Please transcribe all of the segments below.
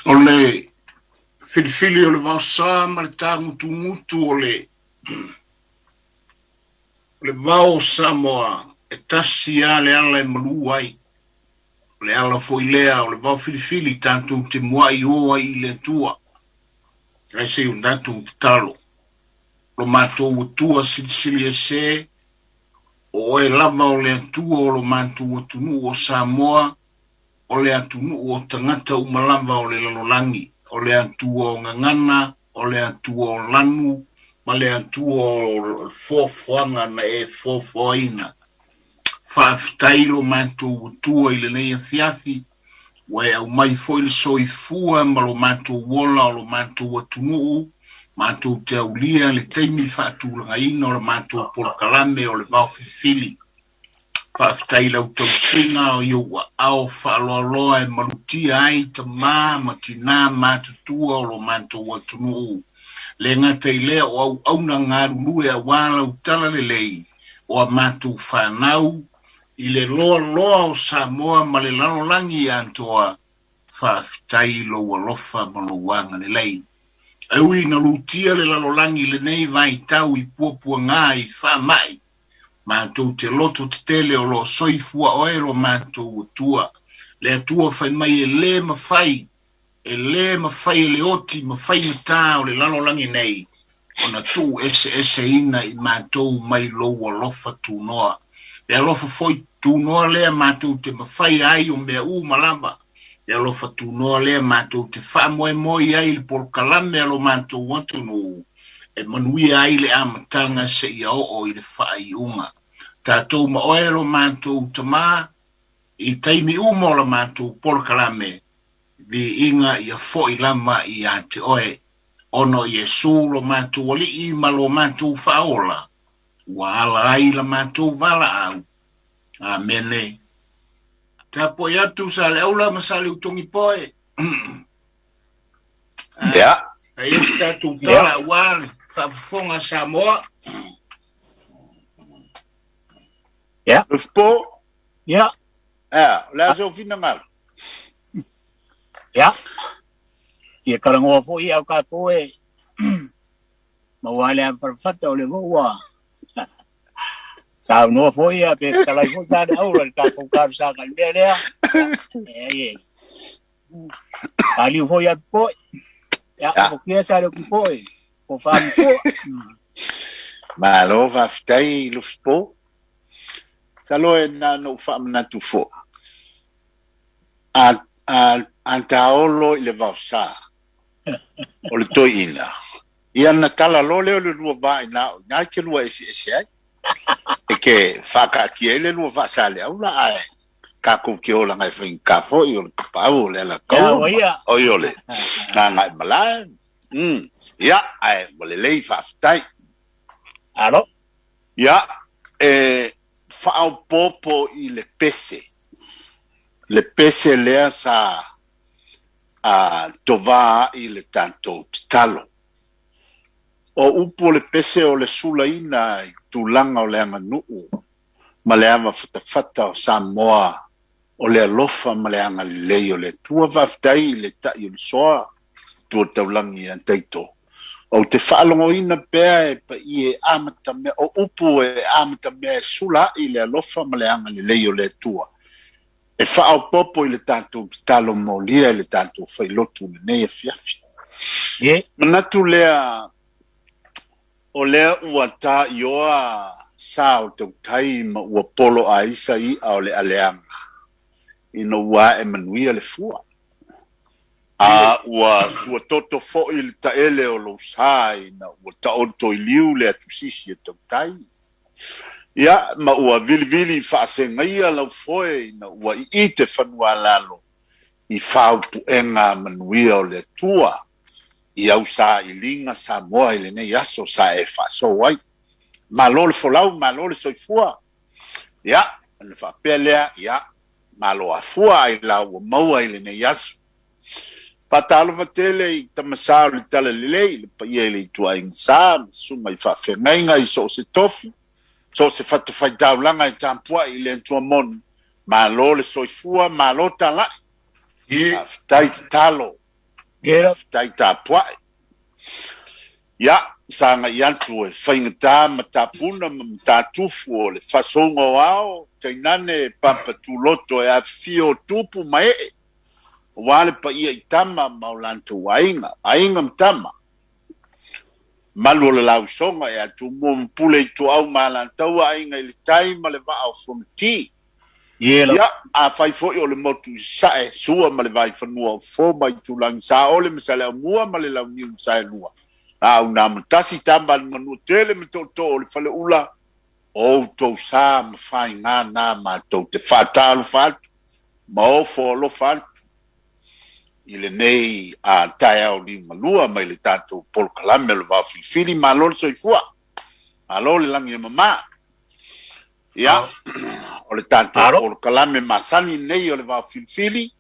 O le filifili o le vaosa ma le tagutugutu o le vao o Samoa e tasi lava le ala e malu ai. O le ala foi lea o le vao filifili tatou te muai o ai i le Atua. Ae se i o tatou tatalo. Lo matou Atua silisili ese, o oe lava o le Atua o lo matou atunuu o Samoa, o le atunuu o tagata uma lava o le lalolagi, o le Atua o gagana, o le Atua o lanu, ma le Atua o foafoaga na e foafoaina. Faafetai lo matou Atua i lenei afiafi, ua e aumai foi le soifua ma lo matou ola o lo matou atunuu, matou te aulia le taimi faatulagaina o le matou polokalame o le vao filifili. Faafetai lau tausiga o i ou aao faaloaloa e malutia ai tamā ma tinā matutua o lo matou atunuu. Le gata i lea o auauna galulue auā lau talalelei o a matou fanau i le loaloa o Samoa ma le lalolagi atoa. Faafetai lou alofa ma lou agalelei. E ui ina lutia le lalolagi i lenei vaitau i puapuaga i faamai, matou te loto tetele o lo o soifua oe lo matou Atua. Le Atua fai mai e lē mafai, e lē mafai e le oti ma faigata o le lalolagi nei ona tuu eseeseina i matou mai lou alofa tunoa. Le alofa foi tunoa lea matou te mafai ai o mea uma lava. Le alofa tunoa lea matou te faamoemoe ai i le polokalame a lo matou atunuu e manuia ai le amataga seia oo i le faaiuga. Tatou ma oe lo matou tamā i taimi uma o la matou polokalame, viiga ia foi lava ia te oe. Ona o Iesu lo matou Alii ma lo matou Faaola, ua ala ai la matou valaau. Amene. Tapuai atu sa le aula ma sa le utogi poe. Ia. Ai e se tatou tala auā le faafofoga a Samoa. Ia. Lufipo. Ia. Ea, o le a sou finagalo? Ia. Fia talanoa foi au tatou e maua ai le avafatafata o lea foi ua saunoa foi ia pe fetalai foi sa le aula i le tatou talosaga i le mea lea. Ia, e, paliu foi ia poe. Ia, o sa le poe. O whaamua. Malo faafetai Lufipo. Masalo e na ona ou faamanatu foi. A, a, a taolo i le vaosa o le toeaina, ia na tala loa lea o le lua va i na o ina e te lua eseese ai. E te faataatia ai le lua faasaleaula ae tatou te olaga e faigata foi o le tapaau o le Alataua ia. Oi o le Gagaemalae. Ia, ae ua lelei faafetai. Alo. Ia, e faaopoopo i le pese. Le pese lea sa a tovā ai le tatou tatalo. O upu o le pese o le sulaina i tulaga o le aganuu ma le avafatafata o Samoa o le alofa ma le agalelei o le Atua. Faafetai i le ta'i o le soa, Atua taulagi ia Taito. Ou te faalogoina pea e paia e amatamea, o upu e amatamea e sula ai le alofa ma le agalelei o le Atua. E faaopoopo i le tatou tatalo molia i le tatou failotu lenei afiafi. Manatu lea o lea ua taioa sa o tautai ma ua polo aisa i'a o le aleaga ina ua ae manuia le fua. A ua suatoto foi le taele o lou sa ina ua taoto i liu le atusisi e tautai. Ia, ma ua vilivili faasegaia lau foe ina ua iite fanualalo i faaupuega manuia o le Atua i au sailiga Samoa i lenei aso sa e faasou ai. Malo le folau, malo le soifua. Ia, ona faapea lea, ia, malo afua ai la ua maua i lenei aso. Faatalofa tele i tamasa o le talalelei, le paia i le ituaiga sa, ma susuga i faafeagaiga i so o se tofi, so o se fatafaitaulaga e tapuai i le Atua moni. Malo le soifua, malo talai. Faafetai tatalo. Faafetai tapua'i. Ia, sa agai atu e faigata matapuna ma matatufu o le faasouga o ao, tainane papa tuloto e afifio o tupu ma ee, aua le paia i tama ma o latou aiga, aiga ma tama. Malu o le lausoga ia Tumua ma Pule Ituau ma Alataua, Aiga i le Tai ma le Vaa o Fonoti. Ia, afai foi o le motu i Sasae, Sua ma le Vaifanua o Fofo ma Itulagi, Saole ma Saleaaumua ma le Launiu na Saelua, Laau na Amatasi, Tama a le Manuatele ma Tootoo o le Faleula, o outou sa ma faiga na matou te faatalofa atu ma ofo alofa atu i lenei taeao liugalua mai le tatou polokalame o le Vaofilifili. Malo le soifua, malo le lagi e mama. Ia, o le tatou polokalame masani lenei o le Vaofilifili,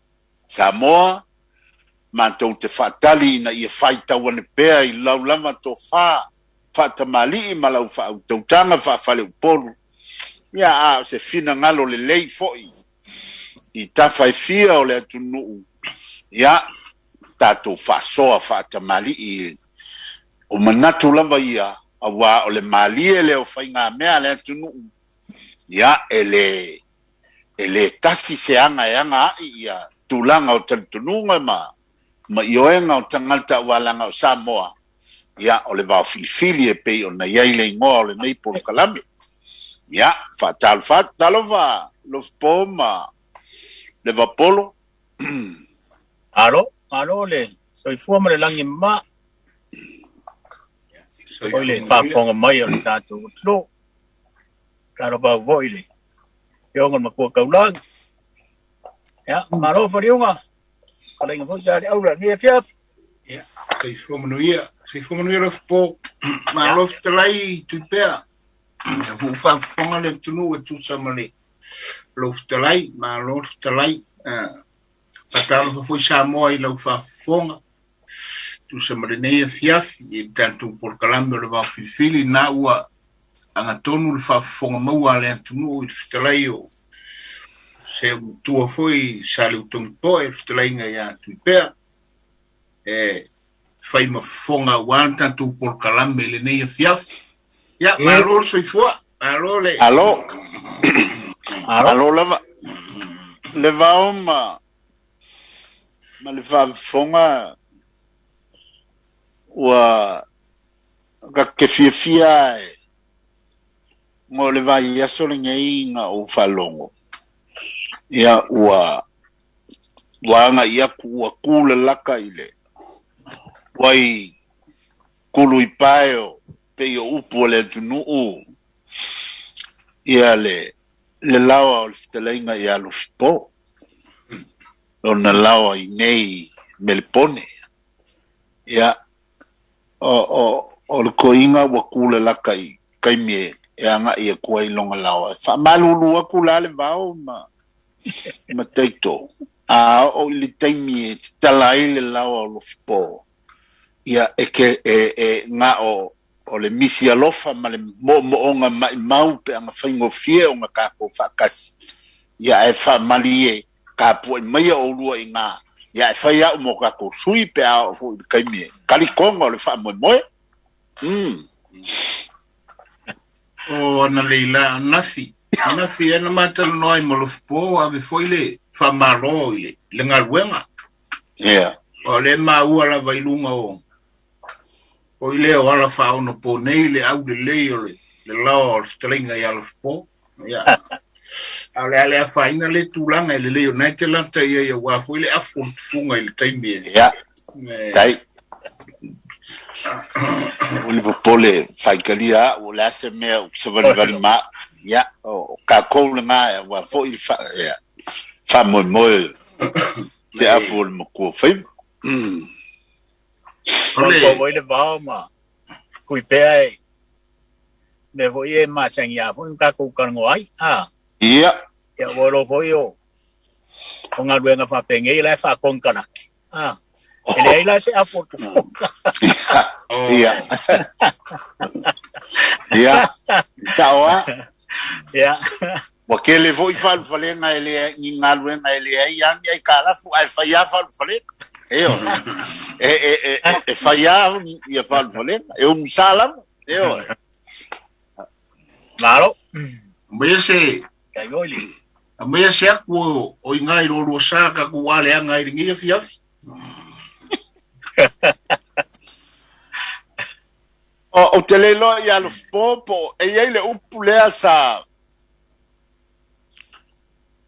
Samoa, matou te faatali ina ia faitau ane pea i lau lava tofa faatamalii ma lau faautautaga faafaleupolu. Ia, a o se finagalo lelei foi i tafa e fia o le atunuu, ia, tatou faasoa faatamalii o manatu lava ia, aua o le malie lea o faigamea a le atunuu, ia, e le, e le tasi se aga e aga ai ia tulaga o talitonuga ma, ma ioega o tagata aua leaga o Samoa, ia, o le vaofilifili e pei ona i ai le igoa o lenei polokalame. Ia, faatalofa atu, talofa Lofipo ma Levapolo. Malo, malo le soifua ma le lagi e mama. Foi le faafofoga mai o le tatou atunuu. Talofa foi i le afioga i le Matua Taulagi. Ia, malo Faliuga. Kalaiga foi sa le aula lenei afiafi. Ia, soifua manuia. Soifua manuia Lofipo. Malo fetalai Tuipea. Ia ua faafofoga le atunuu e tusa ma le lou fetalai, malo le fetalai. Faatalofa foi Samoa i lau faafofoga tusa ma lenei afiafi i le tatou polokalame o le Vaofilifili, na ua agatonu le faafofoga maua a le atunuu i le fetalai o se matua foi sa le utogipoe, le fetalaiga ia Tuipea, e fai ma fofoga aua le tatou polokalame i lenei afiafi. Ia, malo le soifua, malo le... Alo, alo lava. Le vao ma, ma le faafofoga ua ka ke fiafia e ngo le vai aso lenei na ou faalogo. Ia ua ua agai atu ua kū lalaka i le wai kulu i pae o pei o upu o le atunuu ia le le laoa o le fetalaiga ia Lofipo lona laoa i nei Melepone. Ia o le koiga ua kū lalaka i taimi e agai atu ai longa laoa. E faamalulu atu la le vao ma ma taito a o i le taimi e tatala ai le laoa o Lofipo. Ia e ke e e nga o o le misi alofa ma le mo'omo'oga ma'imau pe aga faigofie ona tatou faatasi. Ia ae faamalie tapua'i maia oulua i gā. Ia e fai a'u mo tatou sui pe a oo foi i le taimi e talitoga o le faamoemoe. O ana leila anafi. Anafi e na matalanoa ai ma Lofipo ave foi le faamalo i le, le galuega. Ia. O le maua lava i luga o o i lea o ala faaonapo nei le aulelei o le, le laoa o le fetalaiga ia Lofipo. Ia. A o le a le afaina le tulaga e lelei o nae te lata ia ia ua foi le afu o le tufuga i le taimi e. Ia. Tai. O le popole faitalia a'u o le a se mea ou te savalivali ma a'u. Ia, o tatou lena e aua foi le fa, ia, faamoemoe se afu o le matua faiva. O le foi le vao ma Tuipea e mea foi e masani a foi tatou talanoa ai. A. Ia. Ia ua iloa foi o o galuega faapenei la e faakonekarate. A. E leai la se afu o le tufuga. Ia. Ia. Sa'o a. Ia. Ua tele foi faalufalega e le ni galuega e leai a ni aitalafu ae fai lava faalufalega. E o. E whaia ia whalufalega. E umusa lava. E o. Malo. Mea se... Mea se aku o ingai ro lua sa ka ku ale anga i ringi afi afi. O te leiloa ia Alofipo po e iai le upu lea sa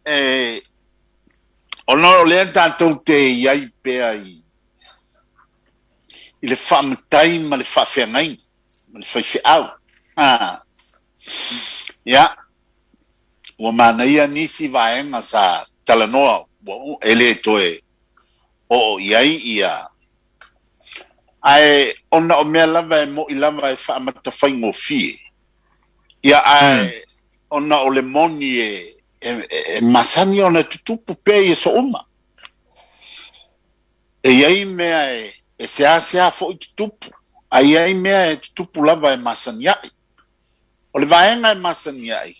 e ona o lea tatou te iai pea i le faamatai ma le faafeagaiga ma le faifeau. Ia, ua manaia nisi vaega sa talanoa ua e le toe oo i ai ia. Ae ona o mea lava e mo'i lava e faamatafai Ia ae ona o le moni e masani ona tutupu pea i aso uma. E iai mea e seasea fo'i tutupu, ae iai mea e tutupu lava e masani ai. O le vaega e masani ai,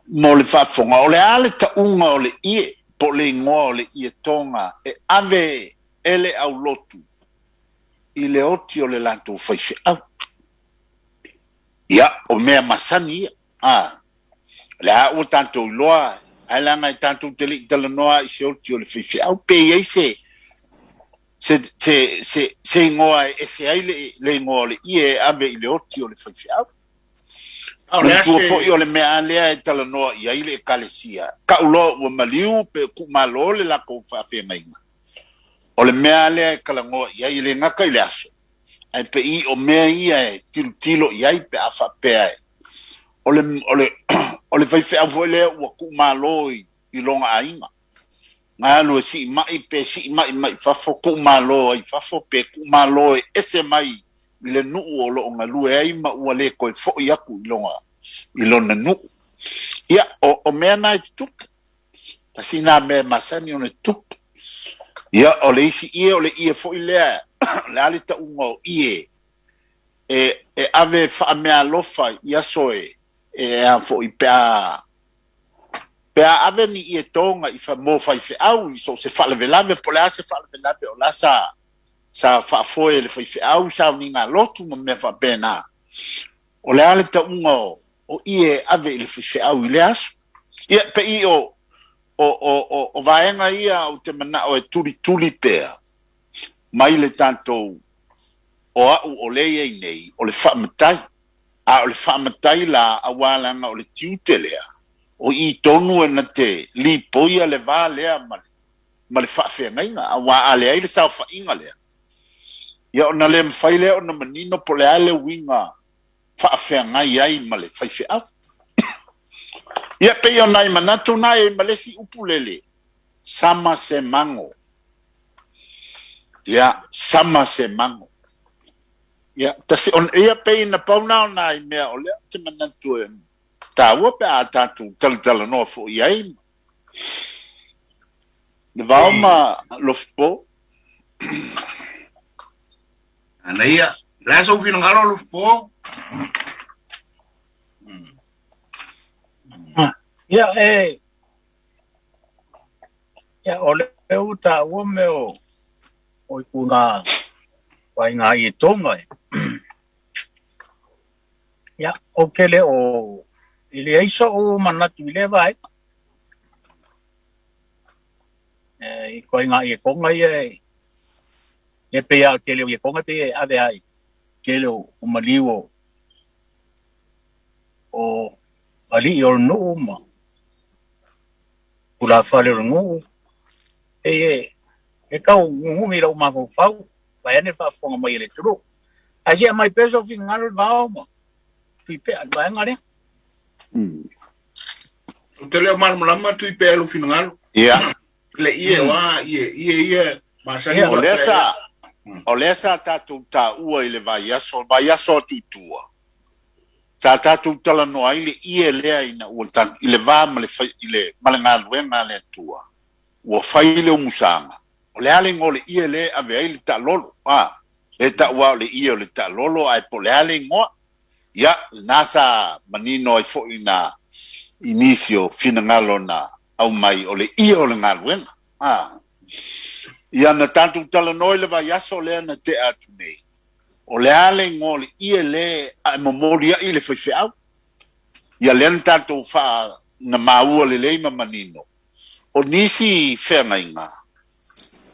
mo le faafofoga, o le a le ta'uga o le ie, po o le igoa o le ie toga e ave e le aulotu i le oti o le latou faifeau. Ia, o mea masani ia. Le a ua tatou iloa, ae leaga e tatou te le'i talanoa i se oti o le faifeau, pe i ai se igoa e ese ai le igoa o le ie e ave i le oti o le faifeau. Manatua fo'i o le mea lea e talanoa i ai le ekalesia. Ka'u loa ua maliu pe ku'umālō le lakou faafeagaiga. O le mea lea e kalagoa i ai e le gata i le aso. Ae pe i o mea ia e tilotilo i ai pe a faapea e. O le faifeau foi lea ua ku'umālō i loga aiga. Galu e si'i mai pe si'i mai mai fafo ku'umālō ai fafo pe ku'umālō e ese mai i le nu'u o lo'o galue ai ma ua le koe fo'i aku i loga i lona nu'u. Ia, o mea na e tutupu. Tasi nā mea masani ona tutupu. Ia, o le isi ie o le ie fo'i lea, le a le ta'uga o ie e ave faamea alofa i aso e a fo'i pe a ave ni ie toga i mo faifeau i so se faalavelave po o le a se faalavelave o la sa faafoe e le faifeau sauniga lotu ma mea faapena. O le a le ta'uga o ie e ave i le faifeau i le aso. Ia, pe i o vaega ia o te mana'o e tulituli pea mai le tatou o a'u o le iai nei o le faamatai. A o le faamatai la auā laga o le tiute lea o i tonu e na te lipoia le vā lea ma le faafeagaiga auā a leai le saofa'iga lea. Ia ona le mafai lea ona manino po o le a le uiga faafeagai ai ma le faifeau. Ia pei ona i manatu na e ma le isi upu lele, sama se mago. Ia, sama se mago. Ia, tasi on ia pei na pauna ona i mea o lea te manatu e tāua pe a tatou talatalanoa fo'i ai. Le vao ma Lofipo. Ana ia, le a sou finagalo Lofipo? Ia, e ia, o le u tāua me o i kuna wai ngā i tonga e. Ia, o kele o i le aiso o manatu i le vai. E i koe ngā i konga ia e pe ia o tele o i konga pe e ave ai. Kele o maliu o ali i o nuu ma kula whale o nuu. E kau ngumi lau mafaufau vai ane faafofoga mai e le tulu. Ae sia mai pea sou finagalo le vao ma Tuipea le vaega lea. O te leo malamalama Tuipea lou finagalo. Ia. Le ie oa ie ie ia masani O lea sa o lea sa tatou tāua i le vaiaso atu i tua. Sa tatou talanoa ai le ie lea ina ua i le vā ma le i le ma le galuega a le Atua. Ua fai le umusaga. O le a le igoa o le ie lea e ave ai le ta'alolo. Le ta'ua o le ie o le ta'alolo ae po o le a le igoa. Ia, lena sa manino ai fo'i na i nisi o finagalo na aumai o le ie o le galuega. Ia na tatou talanoa i le vaiaso lea na tea atu nei, o le a le igoa o le ie lea ae momoli ai le faifeau. Ia lea na tatou faa na maua lelei ma manino, o nisi feagaiga,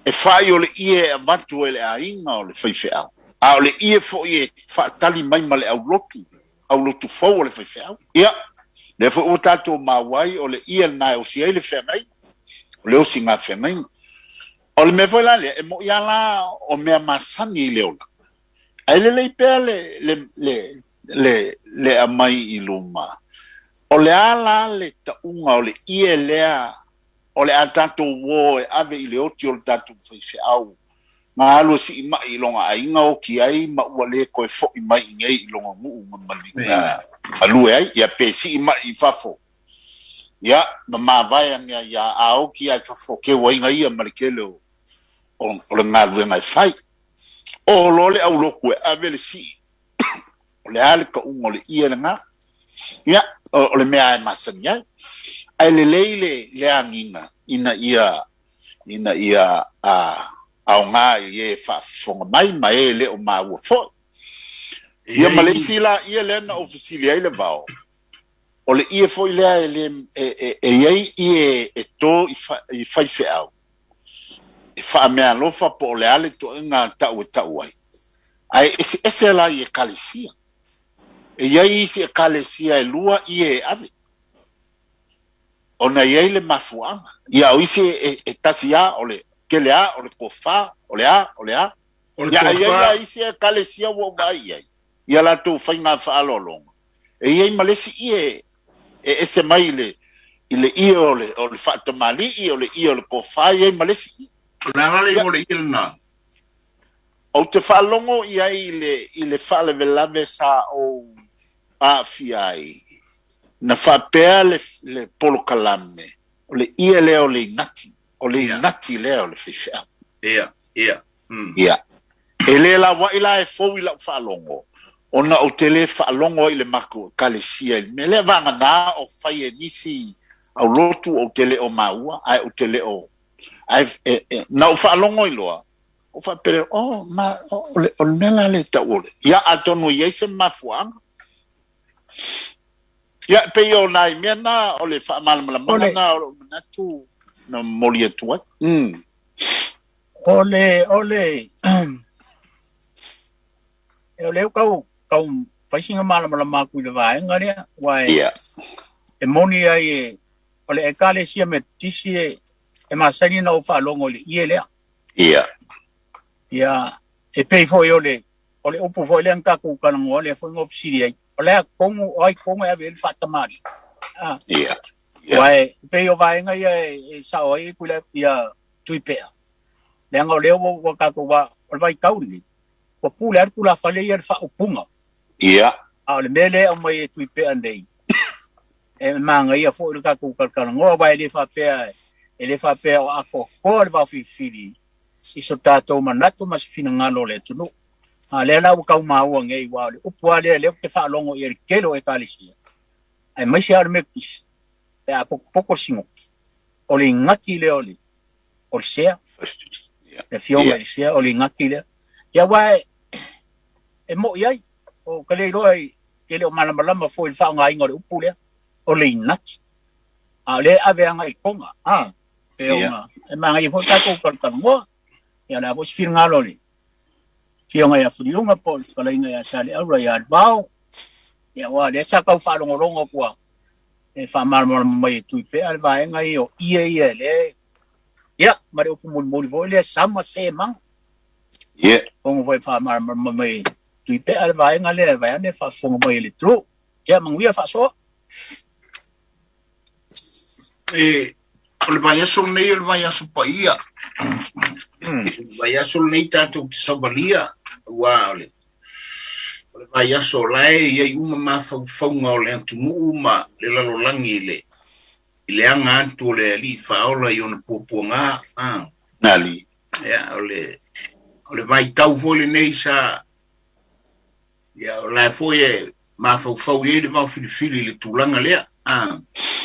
e fai o le ie e avatu e le aiga o le faifeau, a o le ie foi e faatali mai ma le aulotu, aulotu fou o le faifeau. Ia, lea foi ua tatou maua ai o le ie lena e osi ai le feagaiga, o le osiga feagaiga. O le mea foi la lea, e mo'i lava la o mea masani i le olaga, ae lelei pea le, le, le, le, le aumai i luma. O le a la le tauga o le ie lea o le a tatou o e ave i le oti o le tatou faifeau, ma alu e siimai i lona aiga oti ai ma ua le toe foi mai i nei i lona nuu ma malue ai, ia pe siimai i fafo, ia ma mavae ane ia a oti ai fafo keu aiga ia ma le tele o le galuega e fai. O lo le aulotu e ave le sii, o le a le tauga o le ie lena? Ia, o le mea e masani ai. Ae lelei le agiga ina ia aoga i e faafofoga mai ma e le o maua foi. Ia ma le isi la ia lea na ofisili ai le vao, o le ie foi lea e, le, e, e, e iai ie e to i faifeau, e faameaalofa po o le a le toega tau e tau ai. Ae eseese la i ekalesia. E iai isi ekalesia e lua ie e ave. Ona iai le mafuaaga. Ia o isi e tasi a o le kele a, o le kofa, o le a, o le a. O le Ia ai ai tofa. La isi ekalesia ua uma ai ai. Ia latou faiga faaaloaloga. E iai ma le isi ie e ese mai i le ie o le faatamalii, o le ie o le kofa, e iai ma le isi ie. O le ala le igoa o le ie lena? Ou te faalogo i ai i le faalavelave sa ou aafia ai. Na faapea le polokalame, o le ie lea o le inati, o le inati lea o le faifeau. Ia, ia. Ia. E le lauai la e fou i lau faalogo, ona ou te le faalogo ai i le matou ekalesia i le mea lea vagana o fai e nisi aulotu ou te le o maua, ae ou te le o... Ae na ou faalogo i loa, ou faapea, oh, ma, o le mea la le tau o le. Ia, atonu i ai se mafuaaga. Ia, pei o nai mea na o le faamalamalamaga na o lou manatu na momoli atu ai. O le kau faisinga malamalama aku i le vaega lea, ua e, e moni ai e, o le ekalesia Metotisi e masani na ou faalogo i le ie lea. Ia, e pei foi o le upu foi lea na tatou talanoa lea foi na ofisili ai. O le a tonu, o ai tonu e ave ai le faatamali. Ah, ua e pei o vaega ia e sao ai kula ia Tuipea. Leaga o lea ua tatou wa, o le vaitau lenei, ua pule atu tulafale ia le faaupuga. A o le mea lea e aumai e Tuipea nei, e magaia foi le tatou talatalanoa, aua e le faapea o atoatoa le vaofilifili i so tatou manatu ma se finagalo o le atunuu. A lea la ua tau maua nei, ua o le upu lava lea lea ou te faalogo i ai le tele o ekalesia, aemaise lava o le Metotisi, pe a potopoto le sinoti, o le igati lea o le sea, le afioga i le sea, o le igati lea. Ia aua e moi ai, o ka le iloa i ke le o malamalama foi i le faaaogaina o le upu lea, o le inati. A o lea e ave aga i toga, a, pe ona, e magaia foi tatou talatalanoa. Ia o le a foi se finagalo o le afioga ia Fuliuga po o le fetalaiga ia Saleaula ia Alevao. Ia aua lea sa tau faalogologo atu e faamalamalama mai e Tuipea le vaega ia o ie ia e le. Ia, ma le upu mulimuli foi lea sama se maga. Ongo foi faamalamalama mai e Tuipea le vaega lea vaeane faafofoga mai e le atunuu. Ia manuia faasoa. E, o le vaiaso lenei o le vaiaso paia. O le vaiaso lenei tatou te sauvalia, ua o le vaiaso o la e i ai uma mafaufauga o le atunuu ma le lalolagi i le aga atu o le alii faaola i ona puapuaga. Ah. Nali. Ia, o le vaitau foi lenei sa, ia, o la foi e mafaufau i ai le vaofilifili i le tulaga lea. Ah.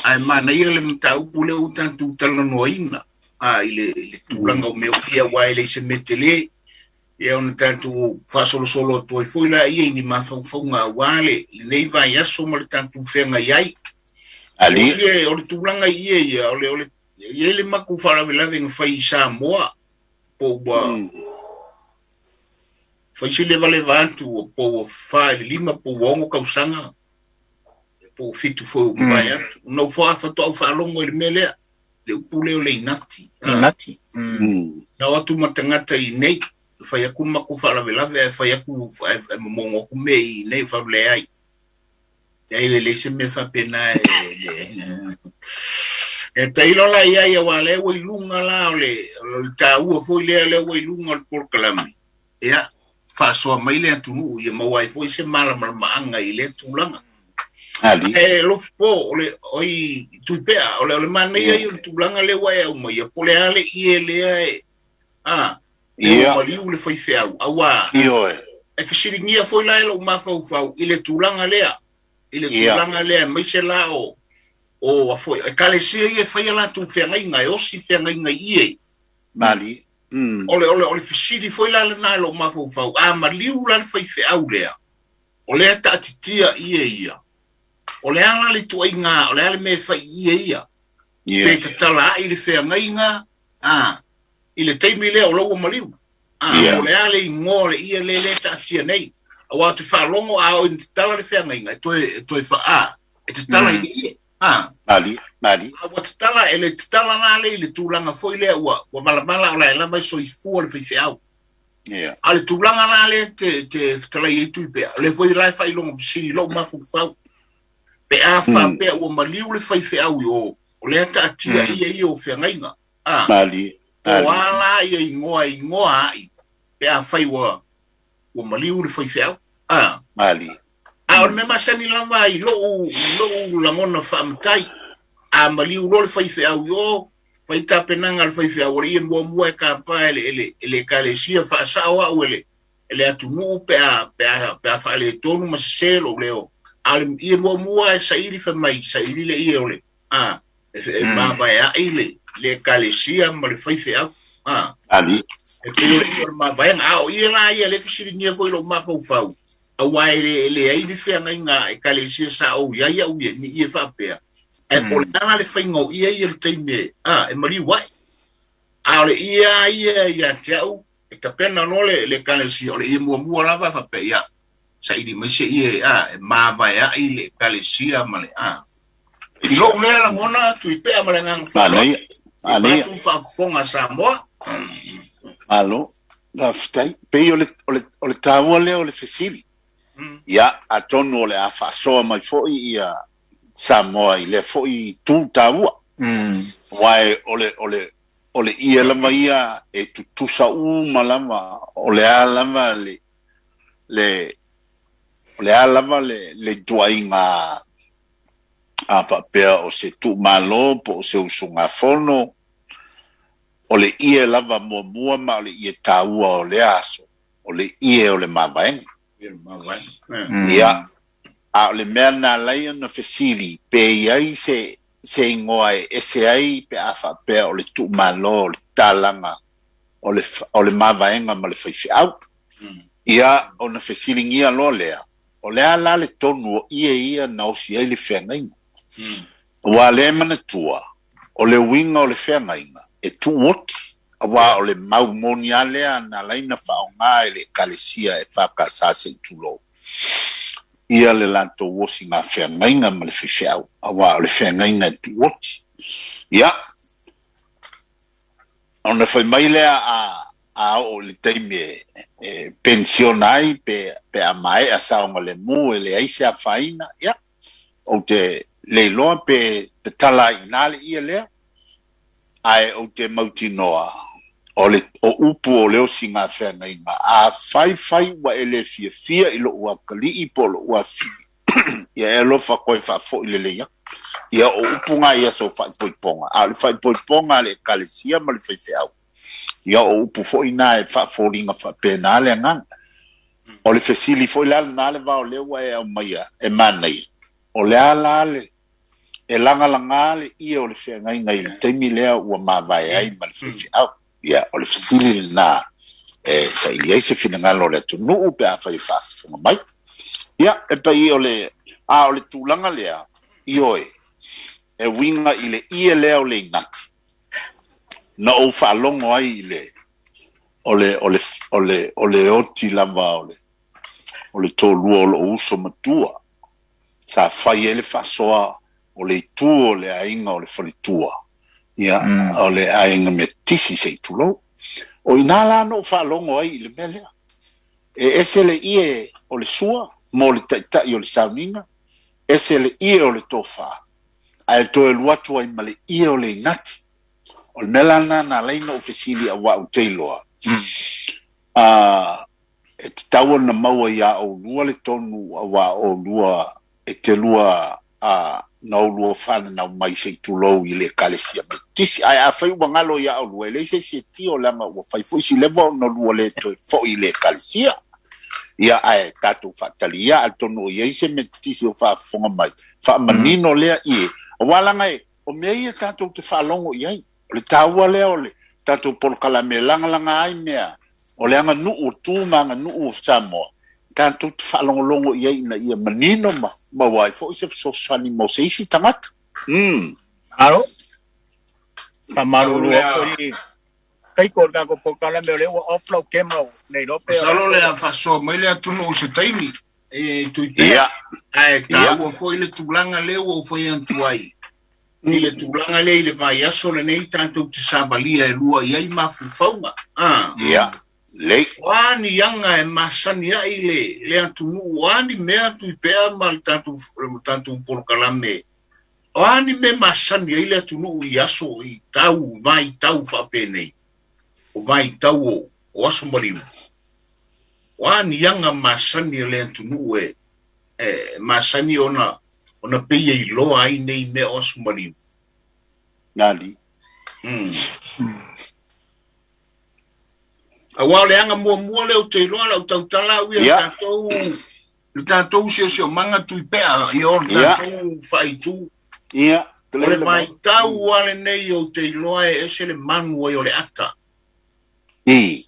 Ae manaia le mataupu lea ua tatou talanoaina. a i le tulaga o mea o ia aua e leai se mea tele. Ia ona tatou faasolosolo atu ai foi laia i ni mafaufauga aua lenei vaiaso ma le tatou feagai ai. Ali. O le tulaga i ia ia, o le i ai le matou faalavelave na fai i Samoa, po ua fai se levaleva atu, po ua 4 i le 5, po ua 6 tausaga, po ua 7 foi ua mavae atu. Ona ua faatoa faalogo i le mea lea, le upu lea o le inati. Inati. Na o atu ma tagata i nei, fai atu le matou faalavelave, ae fai atu, ae momogo atu mea i nei, faaleai. Leai, e leai se mea faapena e tailo la ia ia aua lea ua i luga la o le taua foi lea lea ua i luga o le polokalame. Ia, faasoa mai le atunuu ia maua ai foi se malamalamaaga i lea tulaga. Ali. E lofi po, o le oi Tuipea, o le manaia ia o le tulaga lea ua e aumaia, po o le a le ie lea e Ia. ua maliu le faifeau, aua Ioe. e fesiligia foi la e lou mafaufau i le tulaga lea, i le tulaga lea aemaise la o afoi ekalesia ia e faia latou feagaiga, e osi feagaiga i ie. Mali. O le fesili foi la lena e lou mafaufau, a maliu la le faifeau lea, o lea taatitia ie ia, o le a la le tuaiga, o le a le mea e fai i ie ia, pe tatala ai le feagaiga, i le taimi lea o lau ua maliu. O le a le igoa le ia le taatia nei, aua te faalogo a o i tatala le feagaiga, e toe faa, e tatala i le ie. Mali, mali. Ua tatala, e le tatala la le i le tulaga foi lea ua valavala o la e lava e soifua le faifeau. A le tulaga la le te fetalai ai Tuipea, o le foi la e faailoga fesili lou mafaufau. Pe a faapea ua maliu le faifeau i o, o lea taatia ia ia o feagaiga. Mali. O a la ia igoa ai, pe a fai ua maliu le faifeau. Mali. A o le mea masani lava i lou lagona faamatai, a maliu loa le faifeau i o, fai tapenaga a le faifeau, o le ia muamua e kapa e le ekalesia faasao au e le atunuu pe a faaletonu ma sese lou leo. A o le ia muamua e saili fai mai, saili le ia o le, e mavaeai le ekalesia ma le faifeau. Ali. E pei o le ia o le mavaega. A o ia la ia le fesiligia foi lou mafaufau, aua e leai ni feagaiga ekalesia sa ou i ai au ia, ni ia faapea. E po o le a la le faiga o ia ia le taimi e maliu ai. A o le ia ia ia te au, e tapena loa le ekalesia, o le ia muamua lava faapea, ia, saili mai se ia, e mavaeai le ekalesia ma le, I lou lea lagona Tuipea ma le agaga faaaloalo. Manaia. I faafofoga Samoa. Malo, faafetai. Pei o le taua lea o le fesili. Ia, atonu o le a faasoa mai foi ia Samoa i lea foi tu taua. Aua o le ia lava ia e tutusa uma lava, o le a lava le o le a lava le tuaiga a faapea o se tuumalo po o se usugafono, o le ie lava muamua ma o le ie taua o le aso, o le ie o le mavaega. Ia, a o le mea na alai ona fesili, pe i ai se igoa e ese ai pe a faapea o le tuumalo, o le talaga, o le mavaega ma le faifeau. Ia, ona fesiligia loa lea, o le a la le tonu o ie ia na osi ai le feagaiga. Aua le manatua, o le uiga o le feagaiga, e tuuoti, aua o le mau moni a lea na alaina faaaoga e le ekalesia e faakasa se i tulou. Ia le latou osi ngā feagaiga ma le faifeau, aua o le feagaiga e tuuoti. Ia, ona fai mai lea a oo i le taimi e pensiona ai pe a maea saoga le mu e leai se afaina, ia, ou te leiloa pe tatala ai i na le ia lea, ae ou te mautinoa o le o upu o le osi ngā feagaiga, a fai fai ua e le fiafia i lou akalii po o lou afili, ia e alofa koe faafoi lelei atu. Ia o upu ngā ia so faaipoipoga, a o le faaipoipoga a le ekalesia ma le faifeau, ia o upu foi na e faafoliga faapena le agaga. O le fesili foi la lena le vao lea ua e aumaia e manaia, o le a la E lagalagā le ie o le feagaiga i le taimi lea ua mavae ai ma le faifeau. Ia, o le fesili lenā e saili ai se finagalo o le atunuu pe afai e faafofoga mai. Ia, e pei o le a o le tulaga lea, ioe, e uiga i le ie lea o le inati, na ou faalogo ai i le o le o le o le o le oti lava o le toalua o lou uso matua sa fai ai le faasoa o le itu o le aiga o le faletua, ia, o le aiga Metisi se i tulou. O ina la na ou faalogo ai i le mea lea. E ese le ie o le sua mo le taitai o le sauniga, ese le ie o le tofa, ae toe alu atu ai ma le ie o le inati. O le mea la lena na ala ai ona ou fesili auā ou te iloa, e tatau ona maua iā oulua le tonu auā oulua e te lua na oulua fananau mai se i tulou i le Ekalesia Metotisi. Ae afai ua galo iā oulua, e leai se isi e tio leaga ua fai foi si leva ona lua le toe foi i le Ekalesia. Ia, ae tatou faatali ia, atonu o i ai se Metotisi o faafofoga mai, faamanino lea ie, auā leaga e, o mea ia tatou te faalogo i ai. O le taua lea o le tatou polokalame e lagalaga ai mea o le aganuu o tu ma aganuu o Samoa, tatou te faalogologo i ai ina ia manino ma maua ai foi se fesoasoani mo se isi tagata. Alo, faamalulu atu i taiko o le tatou polokalame o lea ua off lau camera nei iloa pe. Masalo le a faasoa mai le atunuu i se taimi e tui pea. Ae taua foi le tulaga lea ua ou fai atu ai. I le tulaga lea i le vaiaso lenei tatou te savalia e lua i ai mafaufauga. Ia, lei. O a ni aga e masani ai le atunuu, o a ni mea tui pea ma le tatou polokalame, o a ni mea masani ai le atunuu i aso i tau, vaitau faapenei, o vaitau o aso maliu. O a ni aga masani a le atunuu e masani ona pei e iloa ai nei mea o aso maliu. Nali. Auā o le aga muamua lea ou te iloa lau tautala au ia le tatou siosiomaga tui pea i o le tatou faaitu. Ia. O le vaitau a lenei ou te iloa e ese le manu ai o le ata. I.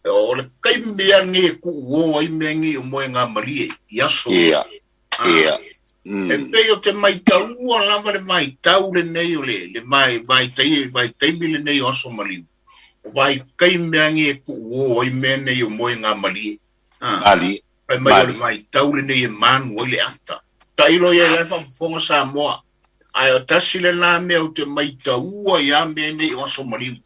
O le taimi a nei e kuuō ai mea nei o moega malie i aso. Ia. Ia. E pei o te maitaua lava le vaitau lenei o le vaitaimi lenei o aso maliu. O vaitaimi a nei e kuuō ai mea nei o moega malie. Ali. Fai mai o le vaitau lenei e manu ai le ata. Tailo ia lai faafofoga Samoa. Ae o tasi lenā mea o te maitaua ia mea nei o aso maliu.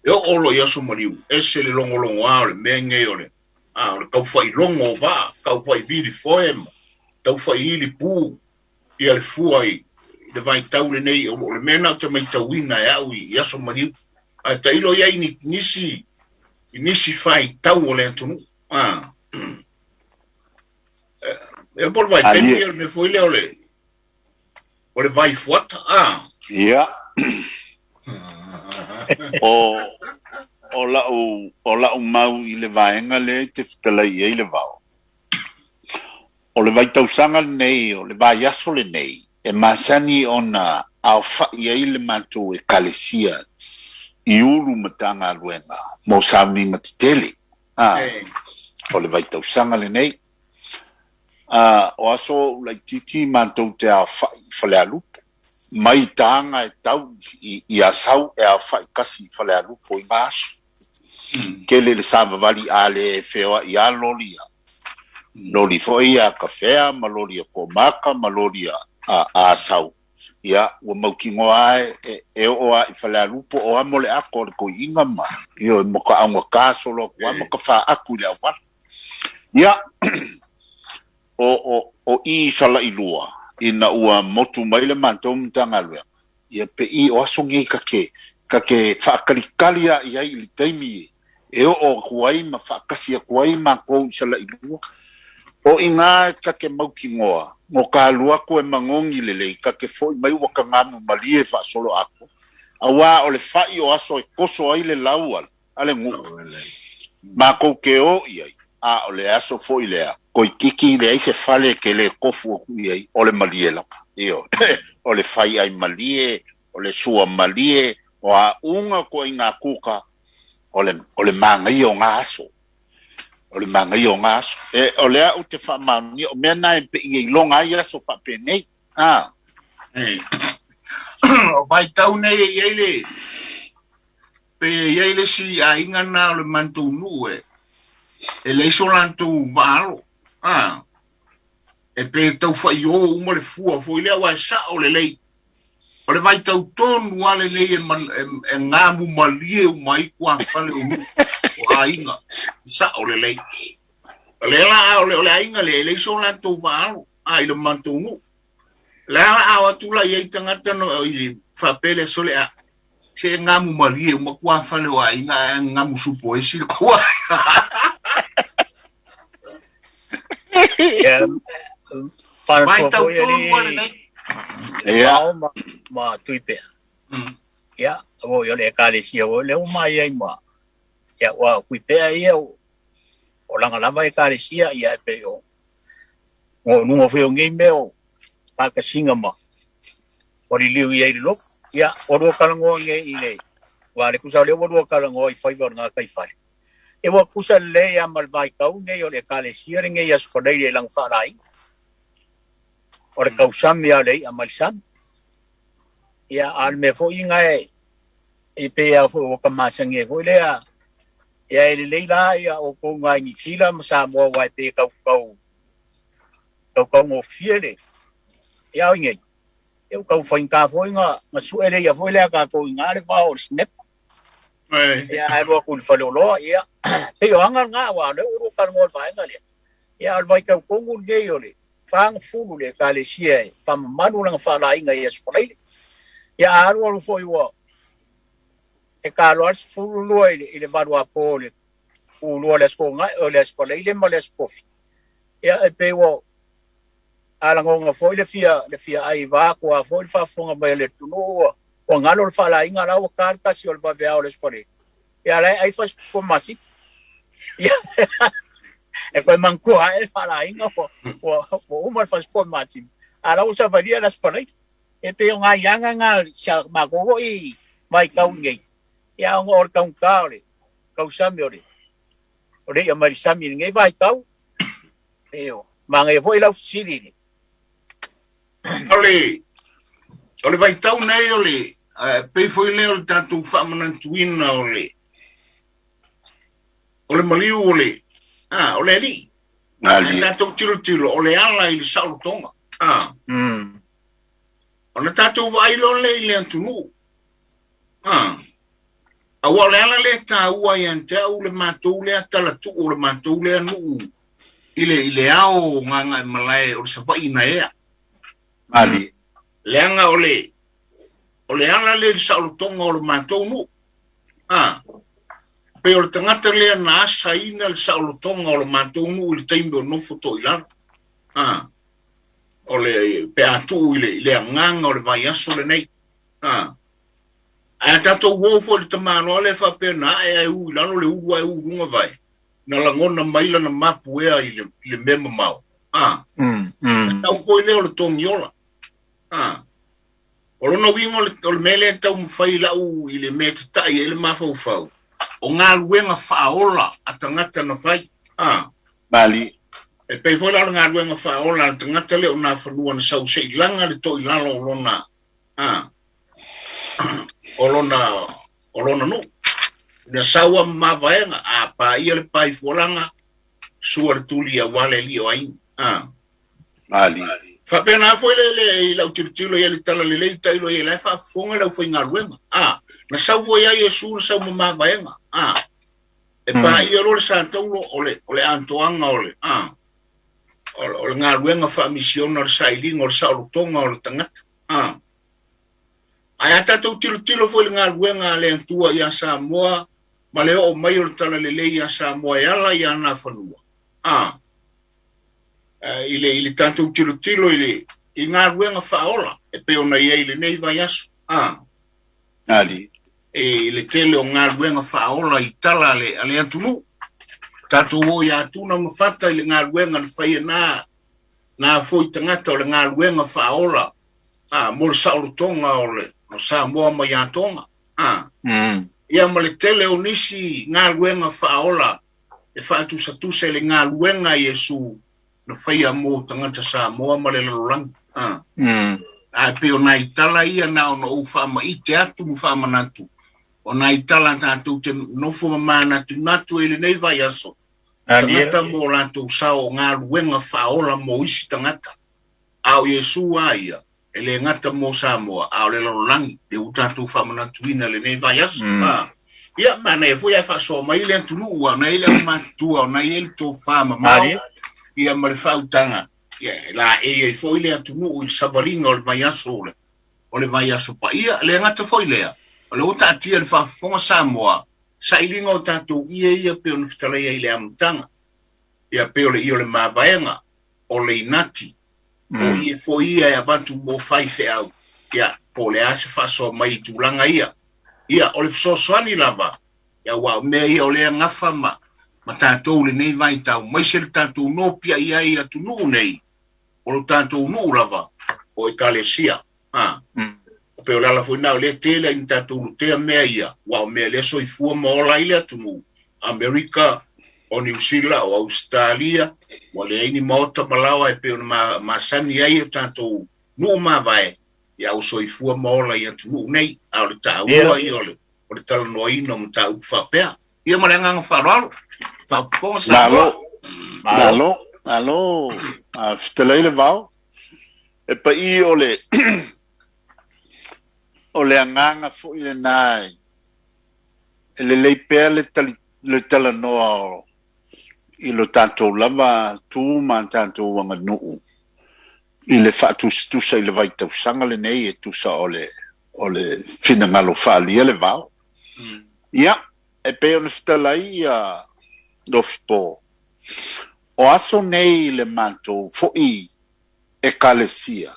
E o olo i aso maliu, ese le logologoā o le mea nei o le o le taufa'ilogo o va'a, taufa'i foe ma taufa'i ili pū ia le fua i le vaitau lenei o le mea na o te maitauina e a'u i aso maliu. Ae tailo ia i nisi faitau o le atunuu. E po le vaitaimi o le mea foi lea o le vaifuata. Ia. O lau mau i le vaega lea i te fetalai i ai le vao. O le vaitausaga lenei, o le vaiaso lenei, e masani ona aofa'i ai le matou Ekalesia i ulu Matagaluega mo sauniga tetele. O le vaitausaga lenei. O aso ou laitiiti matou te aofa'i i Falealupo. Mai taga e tau i asau e aofa'i kasi i Falealupo i ma aso. Kele le savavali a le feoa'i a loli a. Loli foi a kafea ma loli a komaka ma loli a asau. Ia, ua mautinoa e oo a i Falealupo o amo le ako o le koi'iga ma ioe mo ka augakā solo aku a ma ka fa'aaku i le auala. Ia, o i sala'ilua ina ua motu mai le matou Matagaluega, ia pe i o aso nei ka ke fa'akalikali a i ai i le taimi e oo aku ai ma fa'akasi aku ai makou i sala'ilua. O inā ka ke mautinoa, mo ka alu aku e magogi lelei, ka ke fo'i mai ua kagamu malie fa'asolo ako. Auā o le fa'i o aso e koso ai le lau a le gu'u. Makou ke o i ai, a o le aso fo'i lea, koikiki leai se fale ke lē kofu aku i ai, o le malie lava. Ioe. o le fai ai malie, o le sua malie, o a unga ko inga kuka, o le manga o ngā aso. O le manga o ngā aso. E, o lea u te whaamaoni, o mea nai pe i longa ai aso whapenei. Ah. Ei. O vai tau nei e iei le, pe iei le si a inga nā o le mantou nuu e, e leiso lantou vaalo. Ah. E pe tau whai o uma le fua fo i lea wa e sa o le lei. O le vai tau tonu ale lei e, man, e ngā mu malie u mai kua whale o nu o a inga. Sa o le lei. O le la o le ainga le e leiso lantou vaalo. Ah, i le mantou nuu. Le ala a atu la i tangata no i whapele sole a se ngamu malie uma kua whale o ainga ngamu supo e si kua. Vai tau tonu ale nei. Ia. Ma tuipea. Ia, o le ekalesia o le uma ia ma. Ia wa kuipea ia o langa lava ekalesia ia pe o. O nungo feo ngi meo paka singa ma. O li liu ia i loko. Ia, o rua kalangoa nge i le. Wa le kusa le o rua kalangoa i whaiwa ngā kai whare. E wa kusa le ia malvai kau nge o le ekalesia le nge ia sforei le lang wharai. O le kausami a le a malisami. Ia, al me fo inga e i pe a fo o ka masangi fo le a ia e le leila ia o ko ngai ni fila ma sa mo wai pe kau kau kau kau ngo fiele. Ia o ngai. E o kau whainga fo inga ma su ele ia fo le a ka ko inga le pa o snap. Ia ai ro ku fa lo lo ia. Pe o anga nga wa le uru ka ngo va inga le. Ia al vai kau kongu nge o le. Fang fulu le ka le sia e fa manu langa fa la inga ia sfolei. Ia aru aru foi wa e ka lo as fulu lo i le valu a po le u lo le sko nga o le sfolei le ma le skofi. Ia e pe wa ala ngonga foi le fia ai va ko a foi fa fonga mai le tunu o ngalo le fa la inga la o karta si o le va o le sfolei. Ia la ai fa ko masi. Ia e koe mangkua e fa la inga o uma fa ko masi. Ala o sa valia la sfolei. E pe o ngā ianga ngā sia magogo i mai kau ngei. Ia o ngā kau kau le, kau sami o le. O le ia mari sami ngei vai kau. E o, ma ngai foi lau sili ni. O le vai tau nei o le, pe foi le o le tātou whaamanantuina o le maliu o le, o le ali. Ali. Tātou tilo tilo, o le ala i le saulotonga. O na tātou vailo le i le antunu. Aua o le ala le tā ua i ante au le mātou le atala tu o le mātou le anu i le ao ngā ngā malae o le sawai na ea. Ali. Le anga o le ala le saolotonga o le mātou nu. Pe o le tangata lea na asa ina le saolotonga o le mātou nu i le taimi o nofo to i lalo. O le pe atu i le anganga o le vai aso le nei. A tātou wofo le tamano le whapea na e ai u i lalo le uru ai u runga vai. Na langona maila na mapu ea i le mema mau. Tau foi leo le tongiola. O lona wingo o le mele tau mwhai lau i le mea tatai e le mawhaufau. O ngā luenga whaola a tangata na whai. Mali. E pe foi la ngā luenga whaola a tangata le o nā whanua na sau se ilanga le to ilalo o lona. O lona nu. Na saua mavaenga a pa ia le pai fualanga sua le tuli a wale li o aina. Ali. Whapena foi le i lau tilotilo ia le tala le lei tailo ia lai whaafonga lau whai ngā luenga. Na sau foi ai e su na sau mavaenga. E pa ia lo le santaulo o le antoanga o le. O le ngā luenga whaamisiona o le sailinga o le saolotonga o le tangata. Ai a tātou tilotilo foi le ngā luenga le antua ia Samoa ma le o mai o le tala le lei ia Samoa e ala ia nā whanua. I le tātou tilotilo i ngā luenga whaola e pe ona ia i le nei vai aso. Ali. E le tele o ngā luenga whaola i tala a le antunu. Tātou o ia atuna mawhata i le ngā luenga le whai nā foi tangata o le ngā luenga whaola. A, mo le saolotoga o le o Samoa mai ia Toga. A, ia ma le tele o nisi galuega faaola e faatusatusa i le galuega a Iesu na faia mo tagata Samoa ma le lalolagi. A, ae pei o nai tala ia na ona ou faamaite atu ma faamanatu, o nai tala tatou te nofo ma manatunatu ai i lenei vaiaso, tagata mo latou sao o galuega faaola mo isi tagata. A o Iesu lava ia, e le gata mo Samoa, a o le lalolagi, lea ua tatou faamanatuina i lenei vaiaso. A, ia, manaia foi ae faasoa mai le atunuu, a o na i ai le aumatutua, o na i ai le tofa mamao, ia ma le faautaga, ia, e laei ai foi le atunuu i le savaliga o le vaiaso o le vaiaso paia. E le gata foi lea, o lea ua taatia i le faafofoga Samoa, sailiga o tatou ie ia pei ona fetalaia i le amataga, ia pei o le ie o le mavaega, o le inati, o ie foi ia e avatu mo faifeau, ia, po o le a se faasoa mai i tulaga ia. Ia, o le fesoasoani lava, ia, aua o mea ia o lea gafa ma, ma tatou i lenei vaitau, maise le tatou nopiai ai i atunuu nei, o lo tatou nuu lava, o Ekalesia. Ha. Pei o le ala foi lena o lea tele ai na tatou lutea mea ia, aua o mea lea soifua ma ola ai le atunuu, Amerika, o Niu Sila, o Ausetalia, ua leai ni maota ma laoa e pei ona masani ai o tatou nuu mavae, ia ua soifua ma ola i atunuu nei. A o le taua ia o le o le talanoaina o mataupu faapea. Ia ma le agaga faaaloalo, faafofoga Samoa. Malo, malo, malo, fetalai le vao. E paʻī o le o le agaga foi lena e lelei pea le tali le talanoa o i lo tatou lava tu ma tatou aganuu i le faatusatusa i le vaitausaga lenei e tusa o le o le finagalo faaalia le vao. Ia, e pei ona fetalai ia Lofipo, o aso nei i le matou foi Ekalesia,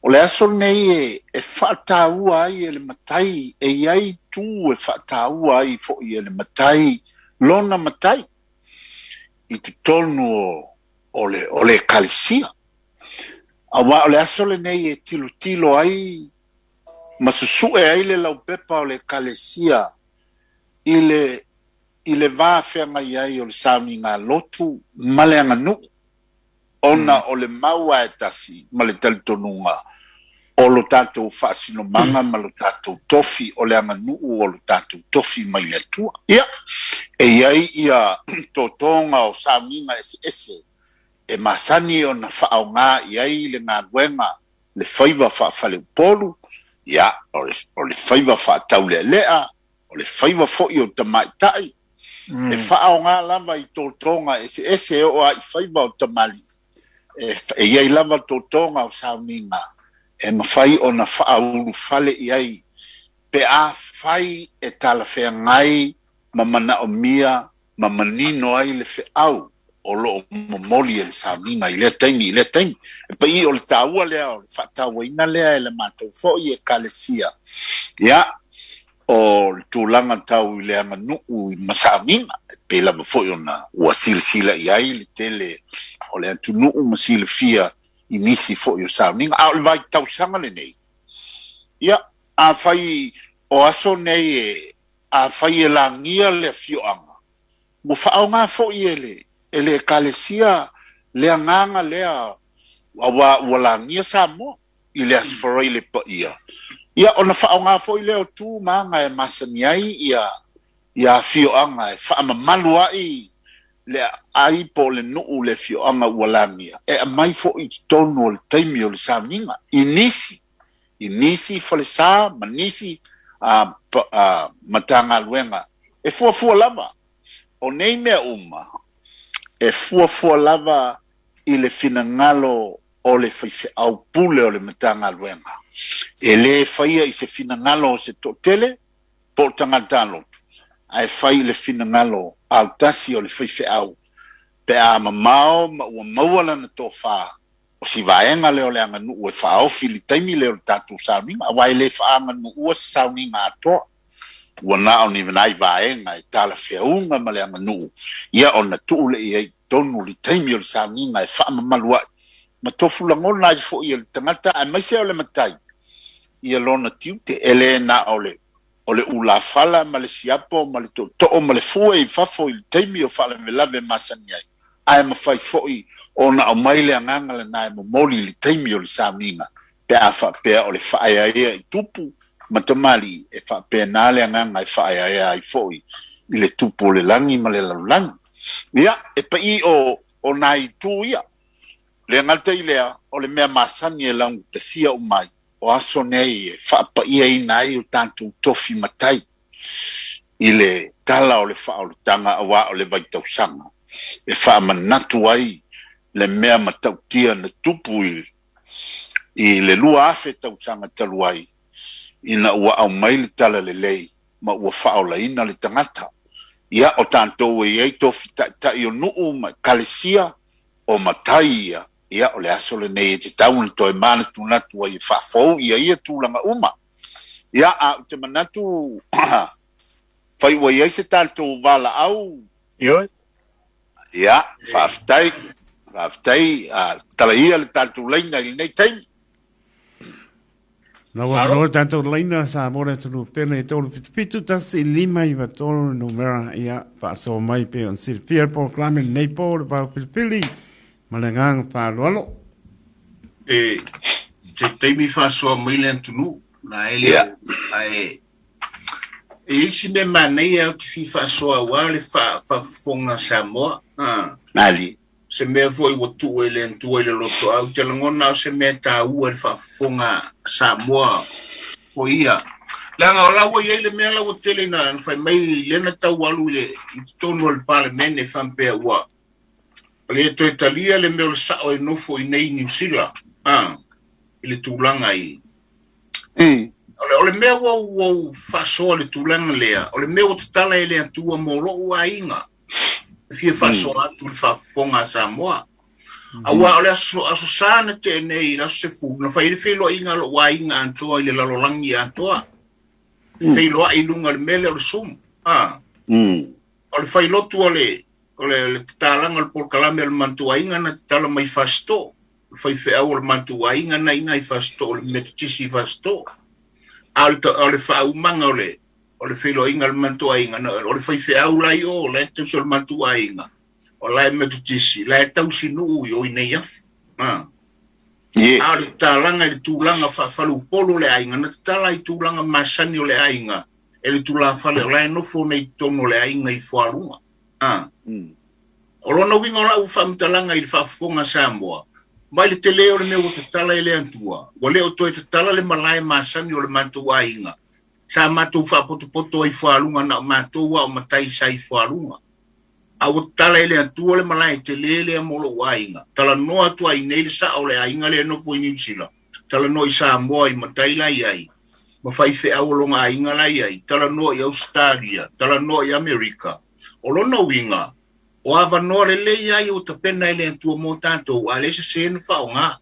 o le aso lenei e e faataua ai e le matai, e i ai tu e faataua ai foi e le matai lona matai i totonu o o le o le Ekalesia. Aua o le aso lenei e tilotilo ai ma susue ai le laupepa o le Ekalesia i le i le va feagai ai o le sauniga lotu ma le aganuu, ona o le mau a e tasi ma le talitonuga o lo tatou faasinomaga ma lo tatou tofi o le aganuu o lo tatou tofi mai le Atua. Ia, e i ai ia totoga o sauniga eseese e masani ona faaaoga i ai le galuega le faiva faafaleupolu, ia, o le, o le faiva faataulealea, o le faiva foi o tamaitai, e faaaoga lava i totoga eseese e oo lava i faiva o tamalii, e, e i ai lava totoga o sauniga e mafai ona faaulufale i ai pe afai e talafeagai ma manaomia ma manino ai le feau o lo o momoli e le sauniga i lea taimi i lea taimi. E pei o le taua lea o le faatauaina lea e le matou foi Ekalesia, ia, o le tulaga tau i le aganuu ma sauniga, e pei lava foi ona ua silasila i ai le tele o le atunuu ma silafia i nisi foi o sauniga. A o le vaitausaga lenei, ia, afai o aso nei e, afai e lagia le afioaga, ua faaaoga foi e le e le Ekalesia le agaga lea aua ua lagia Samoa i le Aso Faraile paia, ia ona faaaoga foi lea o tu ma aga e masani ai ia ia afioaga e faamamalu ai le aai po o le nuu le afioaga ua lagia, e aumai foi i totonu o le taimi o le sauniga i nisi i nisi falesa ma nisi Matagaluega e fuafua lava. O nei mea uma, e fuafua lava i le finagalo o le faifeau pule o le Matagaluega. E le faia i se finagalo o se toatele po o tagata lotu, ae fai i le finagalo autasi o le faifeau pe a mamao ma ua maua lana tofa O si vaega lea o le aganuu e faaofi i le taimi lea o le tatou sauniga, aua e le faaaganuua se sauniga atoa. Ua na o ni nai vaega e talafeauga ma le aganuu, ia ona tuu lea i ai i totonu i le taimi o le sauniga e faamamalu ai. Ma tofu lagona ai fo'i e le tagata aemaise o le matai ia lona tiute e lē na o le o le ulafala ma le siapo ma le to'oto'o ma le fue i fafo i le taimi o faalavelave masani ai ae mafai fo'i ona aumai le agaga lenā e momoli i le taimi o le sauniga pe a faapea o le faaeaea i tupu ma tamalii e faapena le agaga e faaeaea ai fo'i i le tupu o le lagi ma le lalolagi. Ia, e pa'i o o nai itu ia. Le gata i lea, o le mea masani e laugatasia uma ai, o aso nei e faapa'iaina ai o tatou tofi matai i le tala o le faaolataga auā o le vaitausaga e faamanatu ai le mea matautia na tupu i i le 2000 tausaga talu ai ina ua aumai le tala lelei ma ua faaolaina le tagata. Ia, o tatou e i ai tofi ta'ita'i o nu'u ma ekalesia o matai ia, ia, o le aso lenei e tatau ona toe manatunatu ai e faafou ia ia tulaga uma. Ia, a ou te manatu fai ua i ai se tatou valaau. Ioe. Ia, faafetai, faafetai, a tala ia le tatou laina i lenei taimi. Na ua avanoa le tatou laina sa mo le atunuu pele 377 1 5 9 3 numera ia faasoa mai pe ona silafia le polokalame lenei po le vao pilipili ma le agaga faaaloalo. E se taimi faasoa mai le atunuu na e le ae e isi mea manaia ou te fia faasoa aua le faafofoga Samoa. Ah. Ali. Se mea foi ua tuu e le Atua i le lotoau, te lagona o se mea taua i le faafofoga Samoa o ia. Leaga o la ua i ai le mea la ua tele ina fai mai lea na tau alu i le i totonu o le Palemene faapea ua le toe talia le mea o le sa'o e nofo i nei Niu Sila i le tulaga i o le mea ua ou faasoa le tulaga lea, o le mea ua tatala e le Atua mo lo'u aiga e fia faasoa atu le faafofoga a Samoa. Auā o le aso aso sa na te'e nei i le aso 10 na fai ai le feiloaiga a lo'u aiga atoa i le lalolagi atoa, feiloa'i i luga o le mea lea o le Zoom. O le failotu o le o le le tatalaga o le polokalame o le matou aiga na tatala mai Fasito'o, le faifeau o le matou aiga na ina i Fasito'o, le Metotisi i Fasito'o. A o le faaumaga o le feiloaiga o le matou aiga, o le faifeau la i o la e tausi o le matou aiga o la e Metotisi la e tausi nuu i o i nei afu. A o le tatalaga i le tulaga faafaluupolu o le aiga na tatala i tulaga masani o le aiga e le tulafale o la e nofo nei i totonu o le aiga i Fualuga. O lona uiga o la'u faamatalaga i le faafofoga Samoa, mai le telē o le mea ua tatala e le Atua, ua le o toe tatala le malae masani o le matou aiga sa matou faapotopoto ai fualuga na o matou a o matai sa i fualuga. A ua tatala e le Atua le malae telē lea mo lo'u aiga, talanoa atu ai nei le sa'o o le aiga lea e nofo i Niu Sila, talanoa i Samoa i matai la i ai ma faifeau o lona aiga la i ai, talanoa i Ausetalia, talanoa i Amerika. O lona uiga, o avanoa lelei ai ua tapena e le Atua mo tatou, a le sesē na faaaogā.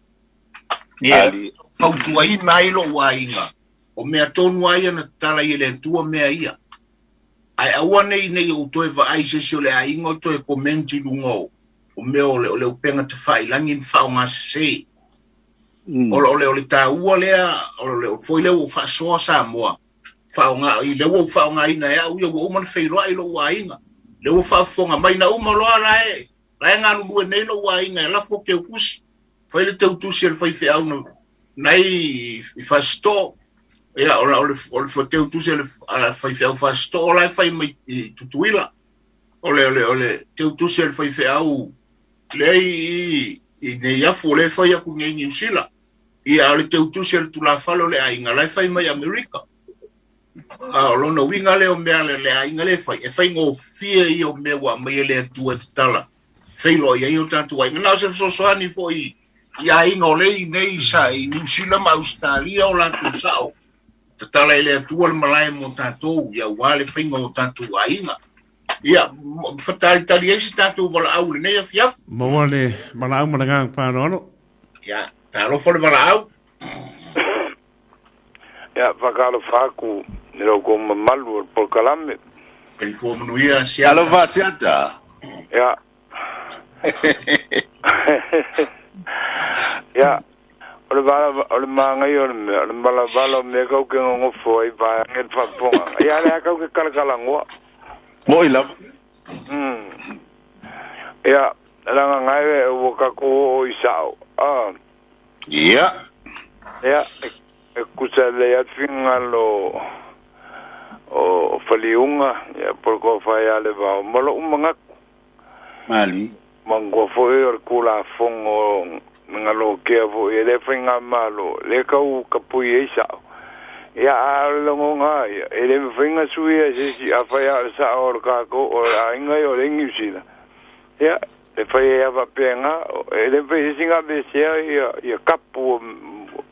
Fautuaina ai lo'u aiga, o mea tonu a ia na tatala i e le Atua mea ia. Ae aua nei nei ou toe vaai se isi o le aiga o toe comment i luga o mea o le upega tafailagi na faaaogā sesē. O le taua lea, o le foi lea ua faasoa Samoa, faaaogā i lea ua ou faaaogāina e au ia ua uma ona feiloai lo'u aiga. Lea ua faafofoga mai na uma loa la e galulue nei lo'u aiga e lafo teutusi. Fai le teutusi e le faifeau nai i Fasito'o. Ia, o le teutusi e le faifeau Fasito'o la e fai mai i Tutuila. O le teutusi e le faifeau lea i nei afu o lea e fai atu nei Niu Sila. Ia, o le teutusi e le tulafale o le aiga la e fai mai Amerika. A o lona uiga lea o mea le aiga lea e fai, e faigofie ia o mea ua aumai e le Atua e tatala feiloai ai o tatou aiga. Na o se fesoasoani foi i aiga o lea i nei sa i Niu Sila ma Ausetalia o latou sa'o. Tatala e le Atua le malae mo tatou, ia auā le faiga o tatou aiga. Ia, fatalitali ai se tatou valaau i lenei afiafi. Maua le valaau ma le agaga faaaloalo. Ia, talofa le valaau. Ia, faatalofa atu i lo outou mamalu o le polokalame. Soifua manuia, Siata. Alofa, Siata. Ia. Ia o le vala o le magai o le mea o le malavala o mea kau ke ngongofo ai vaeage le faafofogaga. Ia le a kau ke kalakalagoa. Mo'i lava. Ia lagagae ua takou oo i sa'o a. Ia. Ia e kusa lelei atu finagalo o faliuga ia po le tofa ia le vao ma lo'u manatu. Mali. Manatua fo'i o le tulafono na galokea fo'i e lea faigamālo lea tau tapui ai sa'o. Ia a o le lagona ia e lē mafai suia e se isi afai a o le sa'o o le tatou o le aiga ia o le Niusila. Ia e fai ai a faapega e lē mafai se isi gavesea ia ia kapu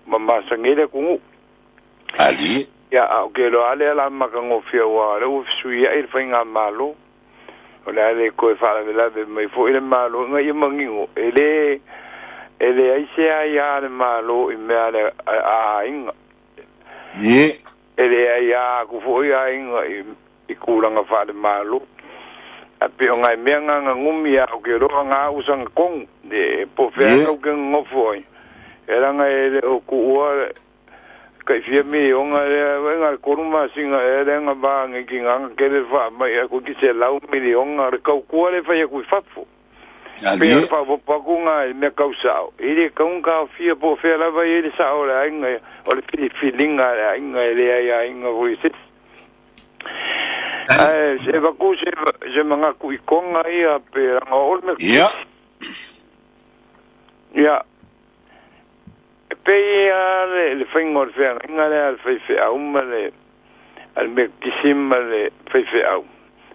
ma masagi ai le atunuu. Ali. Ia a o ke loa lea la matagofie ua o lea ua fesuia'i le faigamālo. O le a le toe faalavelave mai fo'i le malo ina ia manino e lē e leai se aiā le malo i mea a le aiga. Ie. E leai ā aku fo'i aiga i tulaga faalemalo. Ae pei o nai mea na gagumi a o ke loa ga usaga tonu e po o fea Ie. kau ke gagofo ai. E laga e le o kuua kai fia miliona lea vaaiga le 3 masina ea lea na vaga kinaga kele le faamai aku ki 100 miliona le taukua le fai aku i fafo. Pei o le Ali. faaopoopo atu ga i mea tau sa'o i le tauga taofia po o fea lava i ai le sa'o o le aiga o le filifiliga a le aiga e leai aiga foi i sesi. Ae se vaku se se manatu i koga ia pe laga o le mea. Ia. Ia e pei a le faiga o le feagaiga lea a le faifeau ma le a le mekisi ma le faifeau.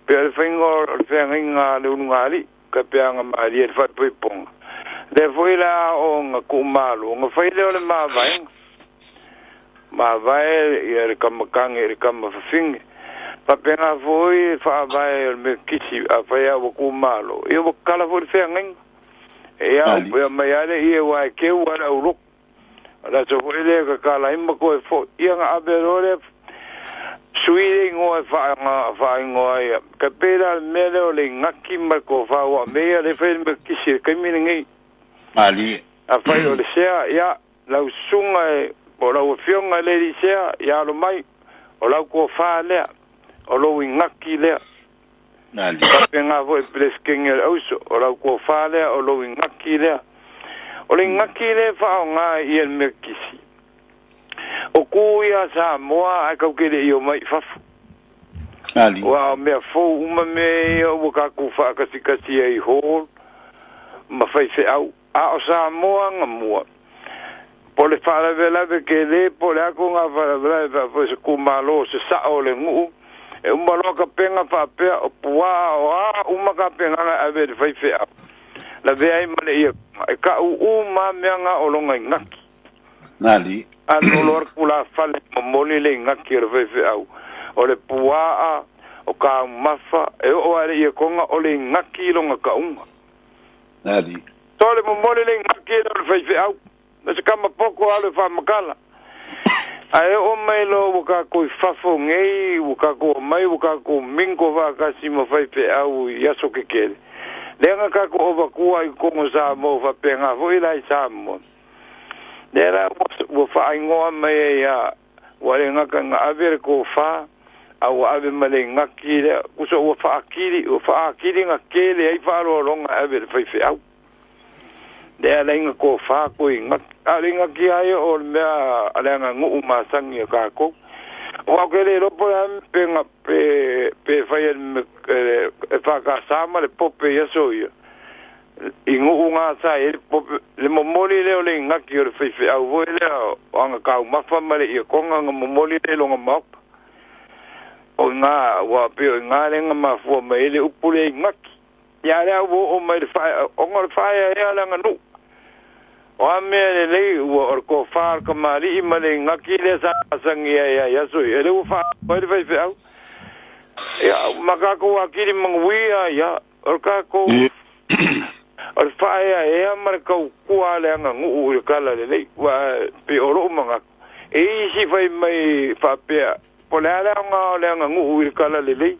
Pe o le faiga o le feagaiga a le ulugalii ka peaga malie le faaipoipoga. Lea foi la o ga kuumalo ga fai lea o le mavaega. Mavae ia le kamakage i le kamafafine. Faapena foi faavae o le mekisi afai a ua kumalo. Ia ua kala foi le feagaiga. Ia Ali. ia mai ale ia ua e keu ala au loko. La so foi lea ka kala ai ma koe foi. Ia nga ave loa lea sui le igoa e faaigoa ai. Ka pei la le mea lea o le gaki ma le tofa ua mea le fai le mekisi i le taimi lenei. Ali. Afai o le sea, ia, lau susuga e, po o lau afioga i le alii sea, ia alo mai, o lau tofa lea, o lou igaki lea. Ali. Faapena foi Peresetene o le auso, o lau tofa lea, o lou igaki lea. O le igaki lea e faaaogā ia le mekisi. O ku ia Samoa ae kau ke le'i o mai i fafo. Ali. Ua o mea fou uma mea ia ua tatou faakasikasi ai i hall ma faifeau. A o Samoa gamua. Po le faalavelave kelē po o le a tuga faalavelave faapea se kumālō se sa'o o le nu'u. E uma loa kapega faapea o puā o a uma kapegaga e ave i le faifeau. Lavea ai ma le ia e ka'u'ū ma mea ga o loga igaki. Ali. Alu loa le tulafale momoli le igaki o le faifeau. O le pua'a o kaumafa e oo a le iakoga o le igaki i loga ka'uga. Ali. To le momoli le igaki o le faifeau. Na se kama poko alu e faamakala. Ae oo mai loa ua kakou i fafo nei, ua kakou omai, ua kakou mingo faakasi ma faifeau i aso kekele. Lea na kakou ovatua i kogo Samoa faapega foi la i Samoa. Lea la ua faaigoa mai ai a ua le gata na ave le tofa a ua ave ma le igaki lea. Uso ua faakili, ua faakili na kele ai faaloaloga e ave le faifeau. Lea la inga tofa ko igaki. A le igaki ai o le mea a le aganu'u masagi a kakou. O au ke le lopo le pe nga pe pe fai e e whakasa ma le pope i aso ia. I nguu ngā sa e le pope, le momoli leo le ngaki o le whaiwhe au voi lea o anga kau mafa ma le ia konga nga momoli le longa maopa. O ngā, ua pe o ngā le nga mafua mai le upu le ngaki. Ia le au o mai le whae, o ngā le whae ea le anga nu. O a mea le lei ua o le kōwha ka maari ma le ngaki le sa sangi ai ai aso i. E le ua whae le whaiwhe au. Ia, makako akiri manguia ia, o le kako Ie. o le whaea ea ma le kau kua le anga nguu i le kala le lei, ua pe o loo mangako. E isi whai mai whapea, po le ala nga o le anga nguu i le kala le lei.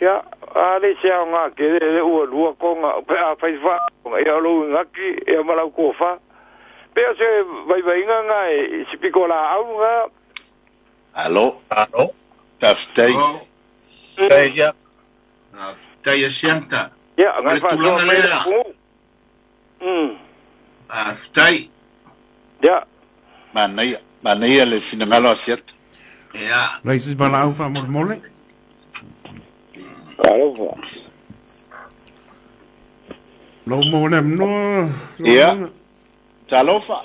Ia, a le se ao ngā ke le ua lua konga, pe a whai wha, ia lo ngaki, ia malau kofa. Pe o se vaivainga ngā e si piko la au ngā. Alo. Alo. Taftai. Tai ja. Tai asianta. Ia, ngai wha mai le pungu. Aftai. Ia. Manaia, manaia le finangalo asiata. Ia. Leisi palau fa mormole. Alofa. Lo mo le no. Ia. Talofa.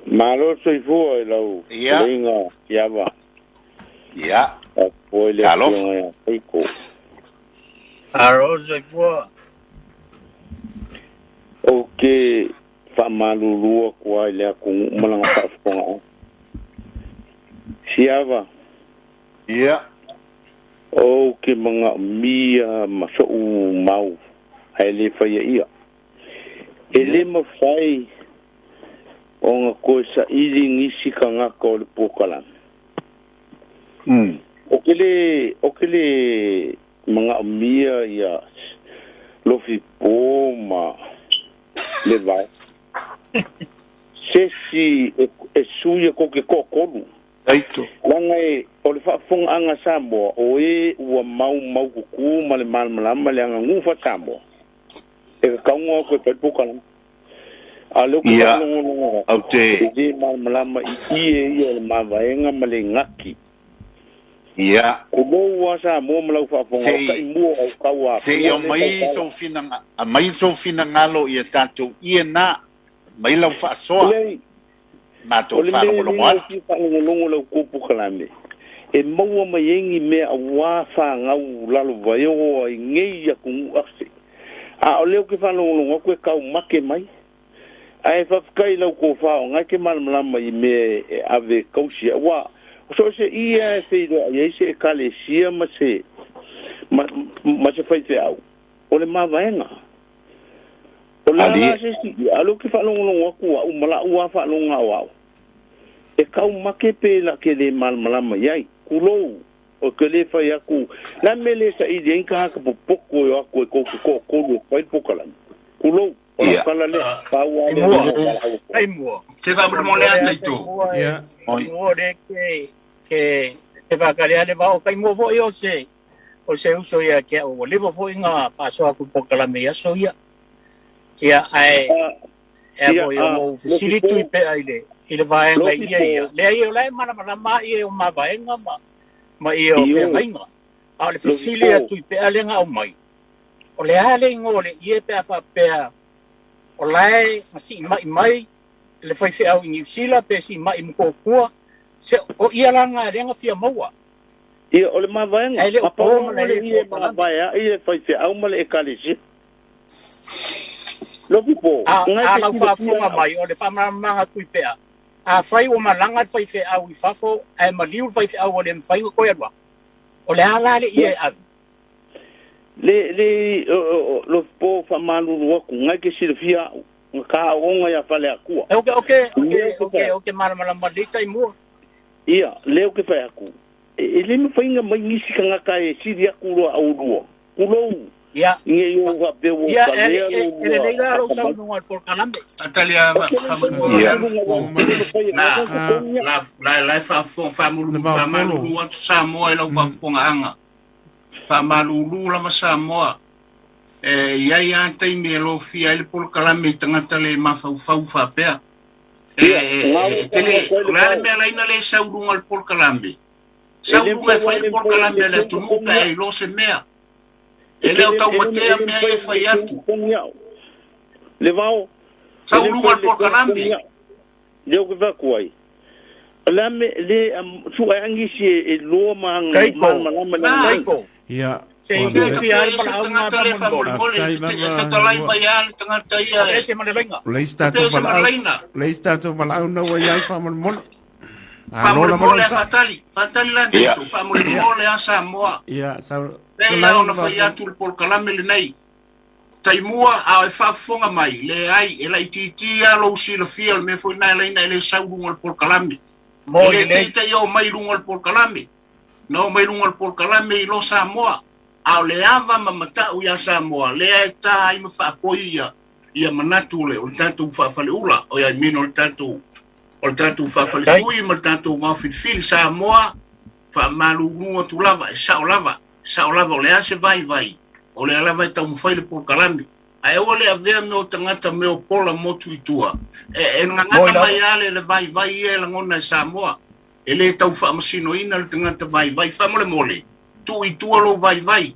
Malo soifua i lau leiga siava. Ia. Apoe le Talofa. afioga ia Faiko. Alo soifua. O ke faamalulua kua i le atunuu ma laga faafofoga siava. Ia. O ke magaomia ma so'u mau ae lē faia ia. E lē mafai ona koe sa'ili gisi kagaka o le puakalame. O ke le magaomia ia lofipō ma le vae. Sesi e sui e koke ko'okolu. Aito. Laga e o le faafofogaaga Samoa o e ua mau mau kukū ma le malamalama le agagū faa-Samoa. E kakauga o koe pai puakalame. A le o ke Ia. faalogologo Au te. e lē malamalama i ie ia o le mavaega ma le gaki. Ia. Ko lou a Samoa ma lau faafofoga o Sei. taʻimua au kau Se ia apua le mai tautala. so finanga a mai so finangalo ia tatou ia na mai lau faasoa Lei, matou o le mea faalogologo lea atu. o faalogologo lau kupu kalame. E maua mai ai ni mea auā fāgau lalo vaeoa i nei atunuu ase. A o lea ou ke faalogologo atu e kaumake mai. Ae faafetai lau kofā o ngai ke malamalama i mea e ave kausi auā. O so se ia e feiloai ai se ekalesia ma se ma se faifeau. O le mavaega. O le Ali. ala se si a leo ke faalogologo atu a'u ma la'u a faaloga o a'u. E kaumake pe la ke le malamalama iai. Kulou o ke le fai aku. La me le sa'ili ai kahaka popoko e o aku e kou ke ko'okolu e fai le pokalame. Kulou. O Ia. lau kala lea. Paua Ai lea mua. le o Ai mua. Te whamuremole a taito. Ia. Oi. Mua le ke ke te whakalea le vao kai mua foi o se uso ia ke o lewa foi ngā whaasoa ku pokalame ia so ia. Ia ae e Ia, mo ia mo fisili Lofi tui po. pe ai le i le vaenga Lofi ia ia. po. Le ia o lai mana mana ma ia o ma vaenga ma ia o Io. whengainga. A o le Lofi fisili a po. tui pe a lenga au mai. O le a le ingo le ie pe a whapea o lae ma si mai mai le whai wheau i New Zealand pe si mai mukokua se o ia langa lenga fia maua. Ia o le mavaega. Ai le o A pau po ma le le ie po palame. mavaea i le faifeau ma le ekalesia. Lofi po. A Ngai a ke lau silafia whaafunga a'u. mai o le whaamaramanga tui pea. A whai o malanga le whai wheau i fafo ae maliu le whai wheau o le mwhainga koe alua. O le ala le ia e avi. Le le lofi po faamalulu aku ngai ke silafia a'u. Nga kaaoga ia fale akua. E oke oke Lea oke ke oke fai. oke malamalama le tai mua. Ia, lea o ke fai aku. E le mawhainga mai ngisi kangaka e siri aku roa au rua. Kulou, Ia inge i o whape o ia e kalea e lo e le ua leila lau akamai. saunoa al polokalame. Atalia O ke le mawhainga Ia. mai lunga wa le mawhai Na. a ka tonga. La la la whaafo Le whamulu vao whamalulu polo. atu Samoa i lau whaafonga anga. Whamalulu lava Samoa. E iai a taimi e lo fia i le polokalame i tangata le mafaufau whapea. E Ia, ngā e o tele whanga koe le la le pao. mea laina le saurunga le polokalame. E le Saurunga e mawhai fai le le mawhai polokalame le le teu atunuu pe tonga. ai lo se mea. E E ke leo le tau e le matea e le mea mawhai e le fai teu atu. tonga. Le vao, e le Saurunga mawhai le le teu polokalame. tonga. Le o ke whakuai. La me le su ai angi si e loa ma Kaiko. malamalama le Na. ngai. Kaiko. Ia. Se O i le Ia fia ka al se pala au ngā tangata le pamon whamolemole. Aftai E lava fetalai lua. mai a le tangata ia O e. ese ma le lainga. Le E isi tatou pe se valaau. malaina. Le isi tatou valaau na ua iai faamolemole. Alo lava Whamolemole lau a sa. whatali. Whatali la Ia. taito. Whamolemole a Samoa. Ia, sau. Le ia ona whai atu le polokalame lenei. Taimua a e whaafonga mai. Le ai, e lai titi a lou silafia o le mea foi nai laina e le saurunga le polokalame. Mo E i le le teitei o mai lunga le polokalame. Na o mai lunga le polokalame i lo Samoa. A o le ava ma mata'u iā Samoa lea e tā ai ma fa'apoi ia ia manatu o le o le tatou fa'afale'ula o ia mino o le tatou fa'afaletui ma le tatou vaofilifili Samoa fa'amalūlū atu lava e sa'o lava o le a se vaivai o le lava e taumafai le polokalame ae aua le avea mea o tagata mea o pola motu i tua e gagana mai lava le vaivai ia e lagona e Samoa e lē tau fa'amasinoina le tagata vaivai fa'amolemole tuu i tua lou vaivai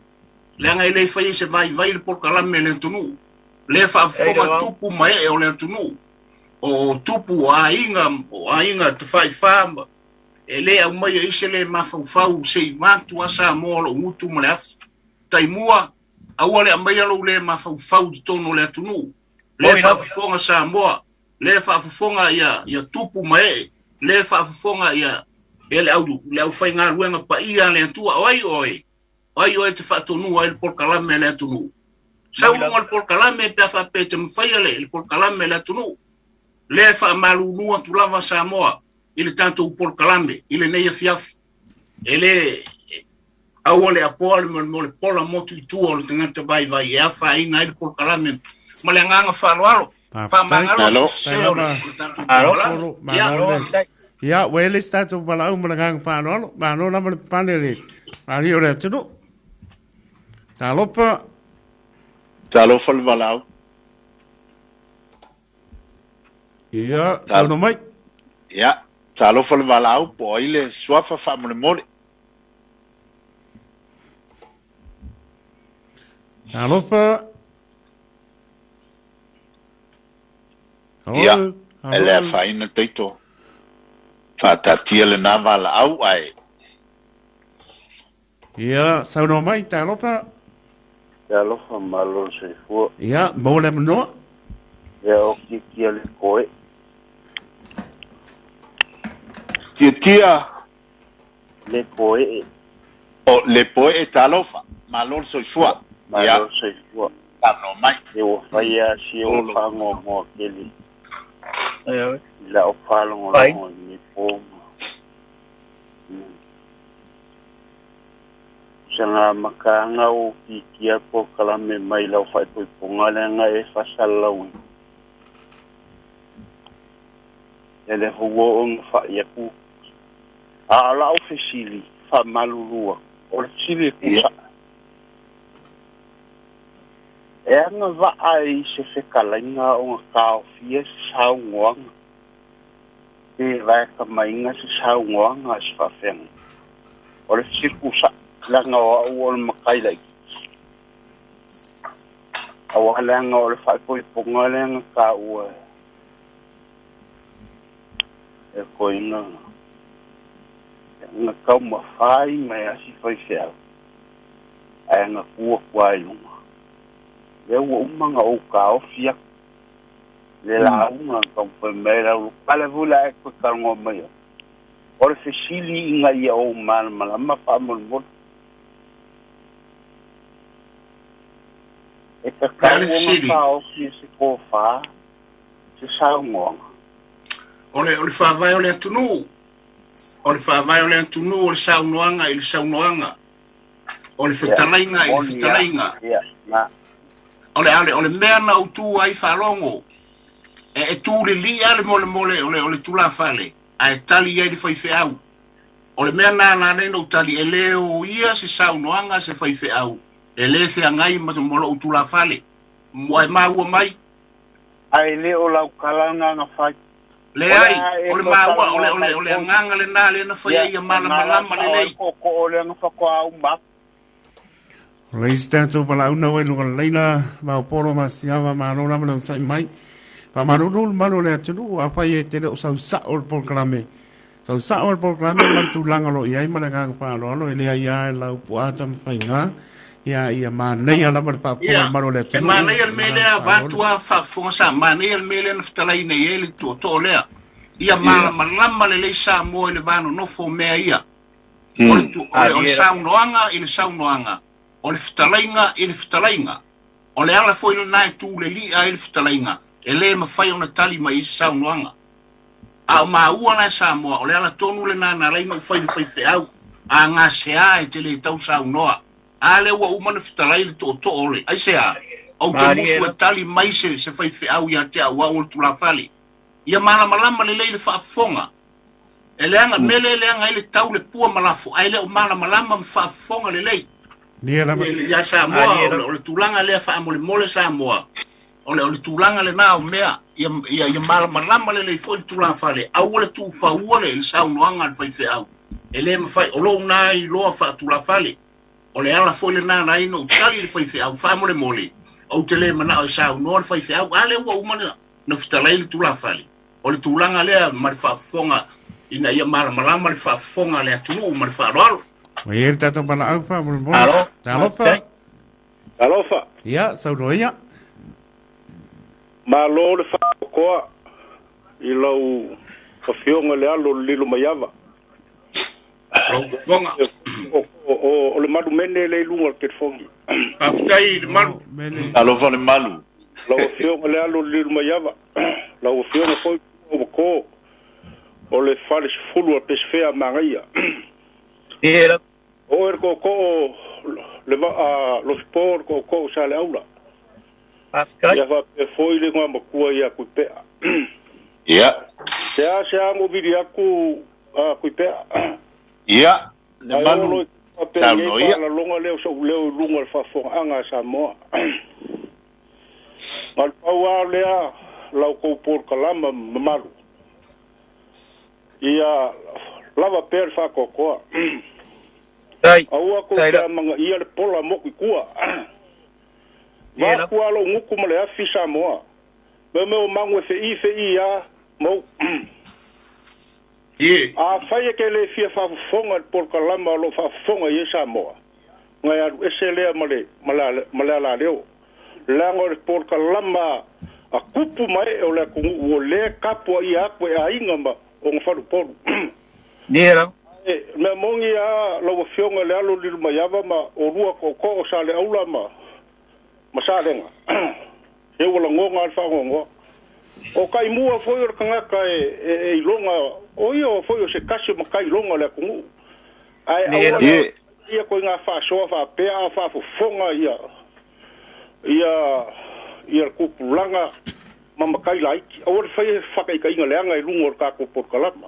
leaga e lē faia se vaivai le polokalame le atunuu lē fa'afofoga tupu ma e'e o le atunuu o tupu o aiga tafaifā e lē aumaia i se lē mafaufau se'i matu a Samoa o lo'u gutu ma le afi taimua aua le aumaia lou lē mafaufau i totonu o le atunuu lē fa'afofoga Samoa lē fa'afofoga ia tupu ma e'e lē fa'afofoga ia le aufaigaluega paia le Atua o ai oe te fa'atonua ai le polokalame le atunuu sau luga le polokalame pe a fa'apea te mafaia le polokalame le atunuu lē fa'amalūlū atu lava Samoa i le tatou polokalame i lenei afiafi e lē aua le apoa le mo le pola motu i tua o le tagata vaivai e afaina ai le polokalame ma le agaga fa'aloalo fa'amagalo se o le tatou polokalame. Ia, ua ele se tatou valaau ma le agaga fa'aloalo malo lava le papale le alii o le atunuu talofa talofa le valaau. Ia, sauno mai. Ia, talofa le valaau po ai le suafa fa'amolemole. Talofa. Ia, e le afaina taito fa'atatia lenā valaau ae. Ia, saunoa mai, talofa. Talofa malo le soifua. Ia, maua le amanoa. Ia o tiatia le koe. Tiatia le koe. O le poe e talofa. Malo le soifua. Malo le soifua. Saunoa mai. E ua faia si o fa'agoagoa kele. I la'o fa'alogologo i lenei po. Sanga makanga o kikia polokalame mai lau fa'aipoipoga leaga e fa'asalalauina. E le ua oo ina fa'i aku. A o la'u fesili fa'amalulua o le fesili e kusa'a. E aga va'a i se fekalaiga ona taofia se saugoaga. Pe vaekamaiga se saugoaga a se fa'afeaga. O le fesili kusa'a leaga o a'u o le matai la'itiiti. Auā leaga o le fa'aipoipoga lea na tāua e koina na taumafai mai asi faifeau ae na tua kua i luga. Lea ua uma na ou taofi aku le lauga na taumafai mai lau pale fula e koe kalogoa mai o le fesili ina ia ou malamalama fa'amolemole. E tatau ona taofi e se tofā se saunoaga. O le fa'avae o le atunuu. O le fa'avae o le atunuu o le saunoaga i le saunoaga. O le fetalaiga i le fetalaiga. O le mea na utū ai fa'alogo. E tū lili'a le molemole o le tulafale ae tali ai le faife'au. O le mea na na ou tali e lē o ia se saunoaga se faife'au e lē feagai ma lo'u tulafale. Mo e maua mai. Ae lē o laukalaga na fai. Leai, o le maua, o le agaga lenā lea na faia ia malamalama lelei. O le aga fa'atoa uma. O le isi tatou valaauina ua i luga lelaina maopolo ma siava malo lava le onosa'i mai. Fa'amalulu le malu o le atunuu afai e te le o sausa'o le polokalame. Sausa'o le polokalame ma le tulaga o lo'o i ai ma le agaga fa'aloalo e leai a e lau pu'a tamafaigā. Ia ia manaia lava le fa'afofoga le malu o le atunuu. E manaia le mea lea avatu a fa'afofoga sa manaia le mea lea na fetalaina i ai le tuato'o lea. Ia malamalama lelei Samoa i le vanonofo o mea ia. O le saunoaga i le saunoaga. O le fetalaiga i le fetalaiga. O le ala foi lenā e tū leli'a ai le fetalaiga. E lē mafai ona tali mai i se saunoaga. A o maua la e Samoa o le ala tonu lenā na alaina ou fai le faife'au. A gaseā e te lē tau saunoa. A lea ua uma ona fetalai le tootoo o le aisea, ou te musu e tali mai se faifeau ia te au au o le tulafale. Ia malamalama lelei le faafofoga. E leaga, mea lea e leaga ai le tau le pua ma lafo, ae le o malamalama ma faafofoga lelei. Ia Samoa, o le tulaga lea faamolemole Samoa, o le tulaga lena o mea, ia malamalama lelei foi le tulafale, aua le tuufaua le saunoaga a le faifeau. E le mafai, o lou na iloa faatulafale, o le ala foi lena na ai na ou tali le faifeau faamolemole, ou te le manao e saunoa le faifeau, a lea ua uma na fetalai le tulafale. O le tulaga lea ma le faafofoga, ina ia malamalama le faafofoga a le atunuu ma le faaaloalo. Ua i ai le tatou valaau faamolemole. Talofa. Talofa. Ia, saunoa ia. Malo le faaokoa i lau afioga le alo o le lilo mai ava. Lau O le malu mene le i luga o le telefoni. Faafetai le malu. Alofa le malu. Lau afioga le alo o le lilo mai ava. Lau afioga foi o ko o le fale sefulu a Pesefea Magaia. O e koko le lofipo le koko sa le aula. Ia faapea foi le matua ia Kuipea. Ia. Se a mo vili aku a Kuipea. Ia, le malu. Saunoa ia. La longa leo so leo lunga le faafofogaaga a Samoa. Ma le pau a lea lau kou polokalama mamalu. Ia lava pea le faakoakoa. Aua kou pea manga ia le pola moku i kua. Vaku alo nguku ma le afi Samoa. Me o mangu e fei ia mau. A fai e ke le fia faafofoga le polokalama o loo faafofoga i Samoa. Ngai alu ese lea ma le alaleo. Leaga o le polokalama a kupu mai o le atunuu o le kapua ia aku e aiga ma o nga falupolu. Mea mongi a lau afioga le alo lilo mai ava ma o lua kookoo sa le aula ma sa lenga. E ua lagoga a le faagoagoa. O kaimua foi o le tagata e iloga, o ia foi o se kasi o makai iloga o le atunuu. Ae aua ia koiga faasoa faapea a faafofoga ia ia kupulaga ma makai laiti. Aua le fai e whakaikaiga leanga i lunga o le kākou polokalama.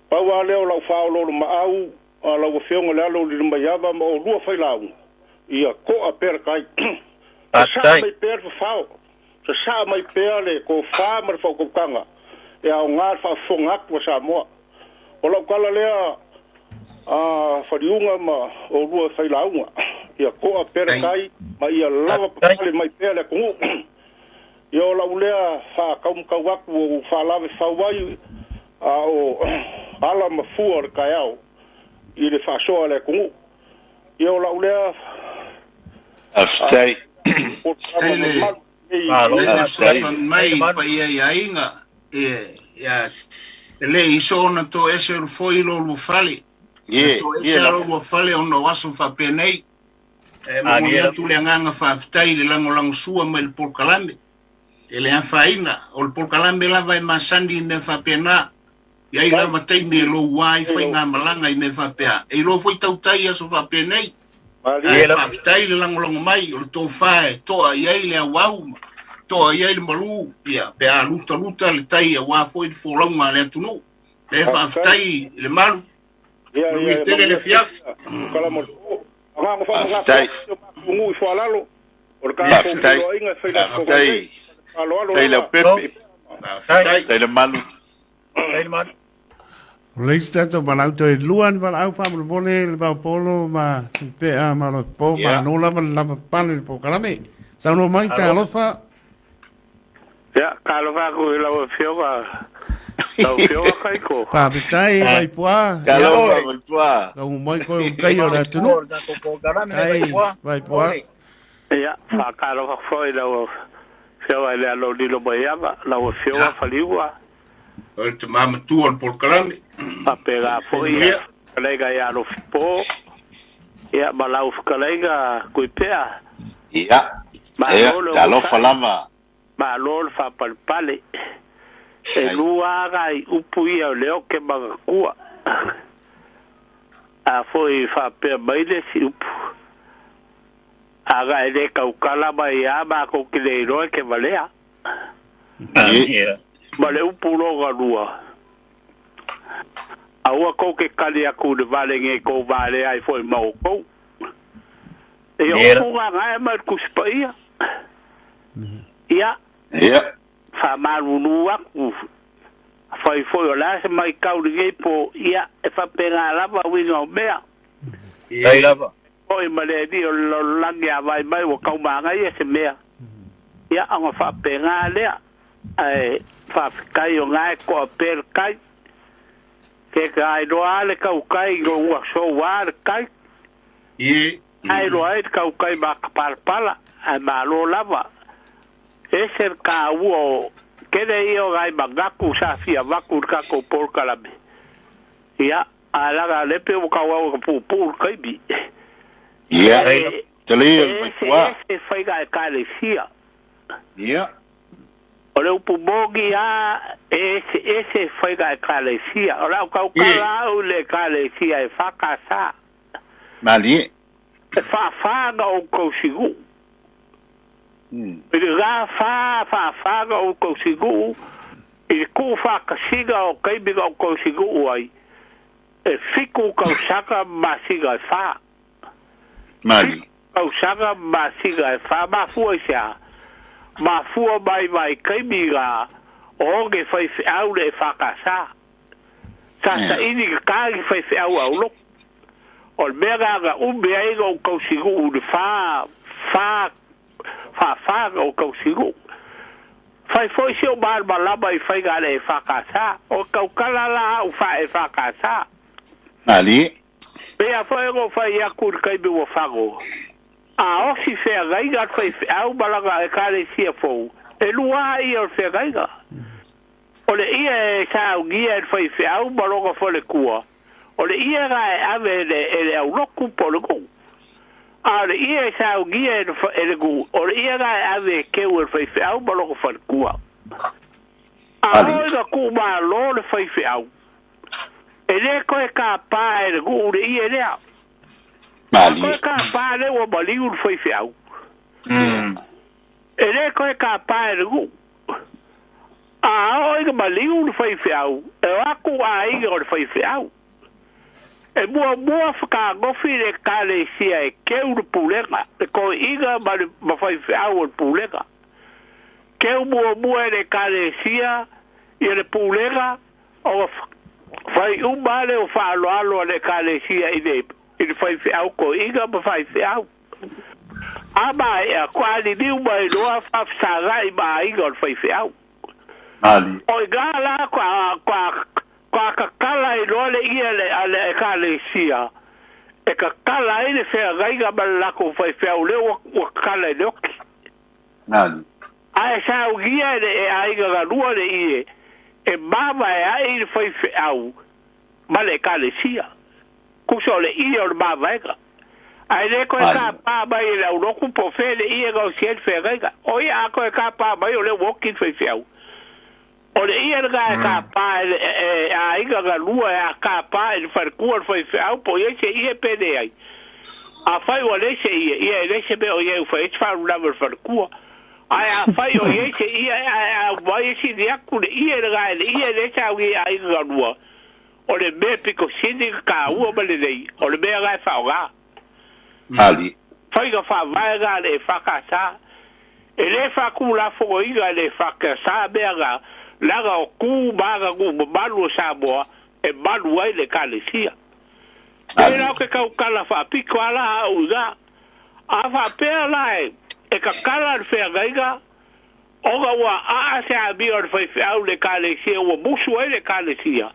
Pau a leo lau whaololo maau, a lau afioga le alo o lilo mai ava ma o lua failauga. Ia koa pea le kai. Sa mai pea le fafao. Sa mai pea le kofā ma le whaukaukaga. E ao ngā le whaafofoga atu a Samoa. O lau kala lea a whariunga ma o lua failauga. Ia koa pea le kai ma ia lava papale mai pea le atunuu. Ia o lau lea whaakaumukau aku o whaalave whauai a o ala mafua o le kaeao i le whaasoa le atunuu. Ia o lau lea Aftai. Aftai. Mai paia ia aiga ia le iso ona to ese o foi lo lua fale. To ese o lua fale ona o aso faapenei. E momoli atu le agaga faafetai le lagolagosua mai le polokalame. E le afaina o le polokalame lava e masani i mea faapena. Ia i lava taimi e lou ai faiga malaga i mea faapea. E iloa foi tautai aso faapenei. Ae faafetai le lagolago mai o le tofā e toa i ai le auau toa i ai le malu ia pe a lutaluta le tai auā foi le folauga a le atunuu. Le faafetai le malu. Manuia tele le fiafi. Faafetai. Faafetai. Faafetai. Tai lau pepe. Tai le malu. O le isi tatou valaau toe lua ni valaau faamolemole le vaopolo ma Pea ma Lopo ma no lava le lava pale le polokalame. Saunoa mai talofa. Ia, talofa aku i lau afioga. Lau afioga Kaiko. Faafetai Vaipua. Talofa Vaipua. Lau mai koe o kai o le atunuu. Tai Vaipua. Ia, faatalofa foi lau afioga i le alo lilo mai ava, lau afioga Faliua. O le tamamatua o le polokalame. Faapena foi ia fetalaiga ia Alofipo, ia ma lau fetalaiga Kuipea. Ia, talofa lava. Malo le faapalepale. E lua aga i upu ia o le oke magatua. A foi faapea mai le isi upu. Aga e le kaukala mai a mākou ki le iloa ke valea. Ia. Ma le upu loga lua. A ua kou ke kali aku le vale nge kou vale ai foi mau kou. E Ia. upu ngā ngai mai kusipa ia. Ia. Ia. Wha marunu aku. Whai foi o la se mai kau le po ia e whapenga lava winga o mea. Ai lava. Oi ma le ni o lo langi a vai mai o kau maanga ia se mea. Ia anga whapenga lea. Ai whawhikai o ngai ko a pere kai. Ke ka ai roa le kau kai ro ua so wā le kai. Ie. Ai roa ai le kau kai ma ka palapala. Ai malo lava. E se ka ua o kene ia o ngai mangaku sa fia vaku le kako polokalame. Ia, a laga lepe o kau au ka pūpū le kaibi. Ia. E, Te le o le e matua. se whaiga e kare sia. Ia. O le upu mogi a e se whaiga e kare sia. O lau kau kala au le kare sia e whakasa. Malie. E whawhanga o kausigu. I le rā whawhanga o kausigu. I le ku whakasiga o kaimiga o kausigu ai. E fiku kausaka masiga e wha. Malie. Kausaka masiga e wha mafua i sea. Mafua mai mai kaimiga o ge whai au le e whakasa. Sa sa ini ka kāgi whai whiau au loko. O le mea ngā umbe ai o kausigu u le wha wha o kausigu. Whai foi se o malama i whai ngā le e whakasa. O kaukala la au wha e whakasa. Malie. Pea whai ngo whai aku le kaimi wa whango. A osi whea gaiga whai au malaga e kare sia fou. E lua ia o whea gaiga. O le ia e sa ungia e whai whea maloga whale kua. O le ia ngā e ave e le au loku po le kou. A le ia e sa ungia e le gu. O le ia ngā e ave e keu e whai whea maloga whale kua. A Ali. oi nga ku malo le whai whea. E le koe ka pā e le gu le ia lea. Koe Malie. ka pā le ua maliu le whai whea. E le koe ka pā e le gu. A oi nga maliu le whai whea. E aku a inga o le whai whea. E mua mua whakagofi le kare sia e keu le pulega. Le koe inga ma le ma whai whea o le pulega. Keu mua mua e le kare sia i le pulega o whai umale o whaaloalo a le kare sia i le whai whea ko inga ma whai whea. Ama e a kwa ni niu mai loa whawhasagai ma inga o le whai whea. Malie. O i ngā la kwa kakala i loa le ia le a le kare sia. E kakala i le whea gaiga ma le lako whai whea o leo ua kakala i le oki. Malie. Ae sa ugia e le e aiga galua le ie. E mama e ai i le whai wheau ma le kare sia. Kusa o le ie o le mavaega. Ai le koe ka pā mai e le auloku po whea le ie ngau si e whea gaiga. O ia a koe ka pā mai o le woki whai wheau. O le ia le e ka pā e a inga galua e a ka pā e le wharekua le whai wheau po ia se ie pene ai. A whai o le se ia, ia e le se mea o ia u whai e te wharu lava le wharekua. Ai a whai o ia se ia a wai e si ni aku le ia le gai le ia le sa au ia a inga galua. O le mea piko sini ka ua ma le nei, o le mea gai whaoga. Malie. Whaiga whavaega le whakasa. E le whaku la whangoinga le whakasa mea ngā laga o kū maga ku mamalu o Samoa e malu ai le kalesia. E lau ke kaukala whapiko ala au ngā. A whapea la e kakala le wheangaiga o ngā ua aa se a mia o le whaiwheau le kalesia ua musu ai le kalesia.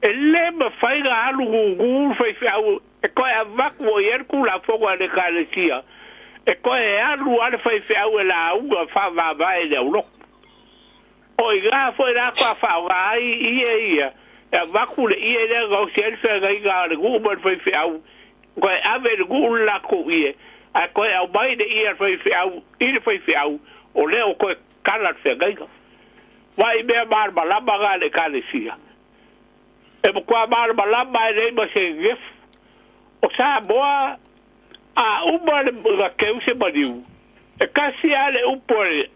E le mawhaiga alu gugu le whaiwheau e koe a vaku o i ku la whonga le kalesia. E koe e alu ale whaiwheau e la unga whamama e le auloko. O i ngā whai rā kua whaonga ai ia ia. E vaku le ia lea ngau si ele whainga le guu ma le whaiwheau. Koe ave le guu le lako ia. A koe au mai le ia le whaiwheau, i le whaiwheau, o leo koe kala le whainga. Wai mea malamalama ngā le kalesia. E mokua malamalama e lei ma se gefu. O Samoa A uma le ga keu se maliu. E kasi a le upo le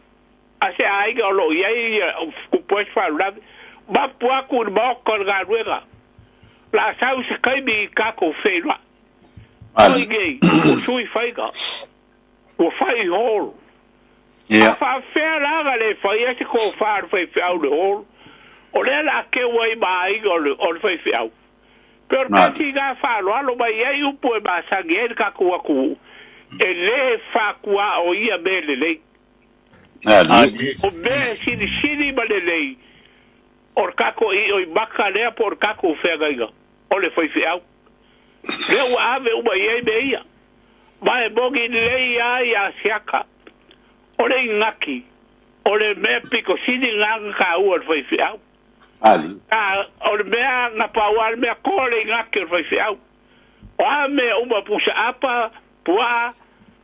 a se aiga o lo iai ia kupu ai se faalavelave. Mapu aku i le maoka o le galuega. La sau se kaimi i kākou feiloai. Oi nei, ua sui faiga. Ua fai i hall. A faafefea la na le faia se tofa a le faifeau i le hall? O lea la keu ai ma aiga o le, o le faifeau. Pe o le tasi na faaaloalo mai ai upu e masani ai le tatou atunuu, e le fatuaoia mea lelei. O mea e silisili ma lelei, o le tatou ioimata lea po o le tatou feagaiga, o le faifeau. Lea ua ave uma i ai mea ia. Ma e moni lelei lava ia Asiata, o le inati, o le mea pito sili lena na taua e le faifeau. A, o le mea na pau lava le mea to le inati o le faifeau. O a mea uma pusa apa, puaa,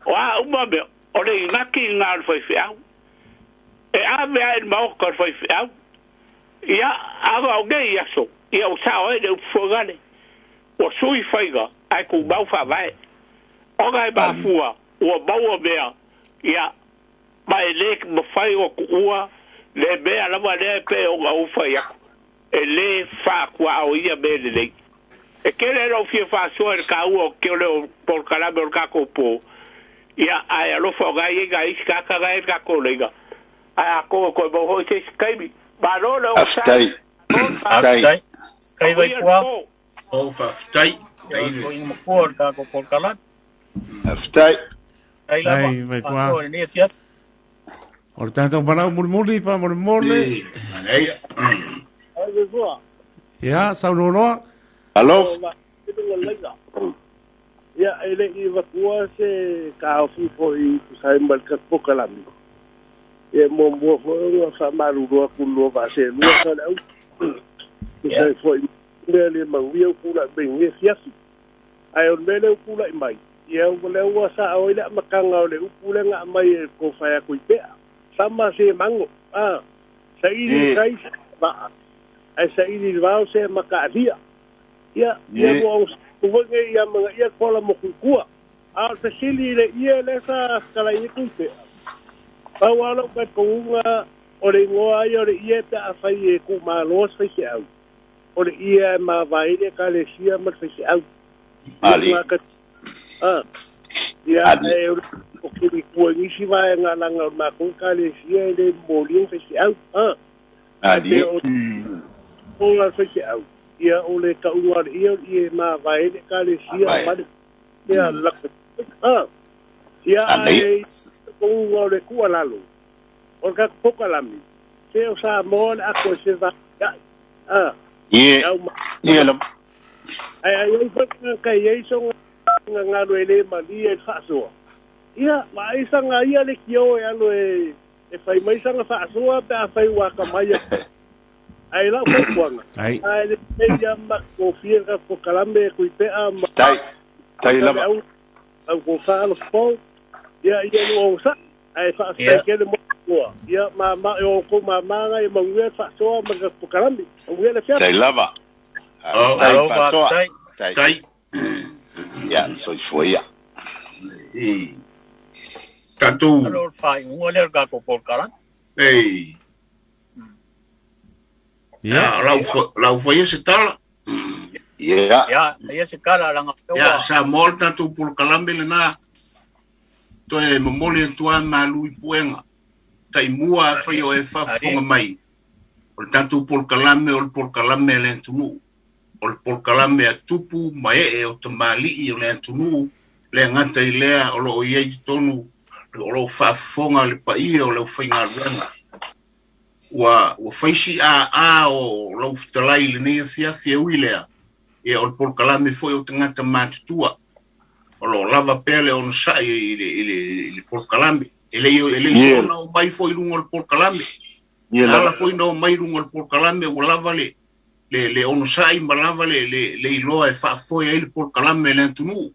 o a uma mea, o le inati lena o le faifeau. E ave lava i le maota o le faifeau. Ia, aga o nei aso, ia ua sao ai le upu foi lale, ua sui faiga ae tumau faavae. Ona e mafua ua maua mea, ia, ma e le mafai ona tuua le mea lava lea e pei ona ou fai atu, e le faatuaoia mea lelei. E tele lou fia faasoa i le taua o ke o polokalame o le tatou po, ia, ae alofa o na e i ai nai isi tagata na e i le tatou laina, ae atonu e toe maua foi se isi taimi. Malo le onosai, malo le Faafetai. Kai vai faamanuia le kua. po. O faafetai. Ia o soiga matua o le tatou polokalame. Faafetai. Kai lava. Ai, vai kua. Faatoa i lenei afiafi. O le tatou malau mulimuli faamolemole. Manaia. Ai vai kua. Ia, saunoa. Alofa. Ia, e le i vatua se taofi foi tusa ai ma le tatou polokalame. Ia, e muamua foi ona faamalulu atu i le lua vaaselua sa le auga. Tusa ai foi mea le manuia ua tulai mai i lenei afiafi. Ae o le mea lea ua tulai mai, ia o lea ua sao ai le amataga o le upu lea na aumai e le tofa ia Tuipea. Sama se mago, a, saili i tai se vaa, ae saili i le vao se mataalia. Ia, ia ua ou foi nei ia amanaia le kola mo Kuikua. A o le fesili i le ie lea sa fetalai ai Tuipea, pau lava lou talitonuga o le igoa ia o le ie pe afai e tuumalo se faifeau, o le ie e mavae ai le Ekalesia ma le faifeau. Ali. A, ia, Ali. ae o le o kili kua i nisi vaega leaga o le matou Ekalesia e le momolia ni faifeau. A, ae Ali. pe o o la le faifeau, ia o le tauga o le ie o le ie e mavae ai le Ekalesia ma Mavae. le ia lako. A, ia Ali. ae touga o le tuualalo, o le tatou polokalame, se o Samoa le ato e se vaai. A, Ie. au ma Ie lava. ai ai ai foi ka i ai songa ngalo e le malie i le faasoa. Ia, ma ai sanga ia le kio e alo e e fai mai sanga faasoa pe afai ua ka mai atu. Ai lau fautuaga. Ai. Ai le ia ma ko fia ka polokalame Tuipea ma Tai. Tai le lava. au au ko faalofa po. Ia ia lu au sa. Ai faafetai tele mo kua. Ia ma ma e o ko ma ma e manuia le faasoa ma ka polokalame. Manuia le Tai afiafi. lava. O, Tai Alo, faasoa. faafetai. Tai. tai. Ia, soifua ia. E. Tatou. Alo, o le faaiuga lea o le tatou polokalame. Ei. Ia. Ia, lau lau faia se tala. Ia. Ia, ia se kala langa Ia, ua. sa mo le tatou polokalame lena. Toe momoli atu lava malu i puega. Taimua afai o e faafofoga mai. O le tatou polokalame o le polokalame a le atunuu. O le polokalame a tupu ma ee o tamalii o le atunuu. Le gata i lea o loo i ai totonu o loo faafofoga le paia o le aufaigaluega. Ua ua faisi aa o lau fetalai i lenei afiafi e ui lea. Ia o le polokalame foi o tagata matutua. O loo lava pea le onosai i le i le i le polokalame. E le e le Ie. soona o mai foi i luga o le polokalame. Ie Ala lava. foi na o mai i luga o le polokalame ua lava le le le onosai ma lava le le le iloa e faafoe ai le polokalame i le atunuu.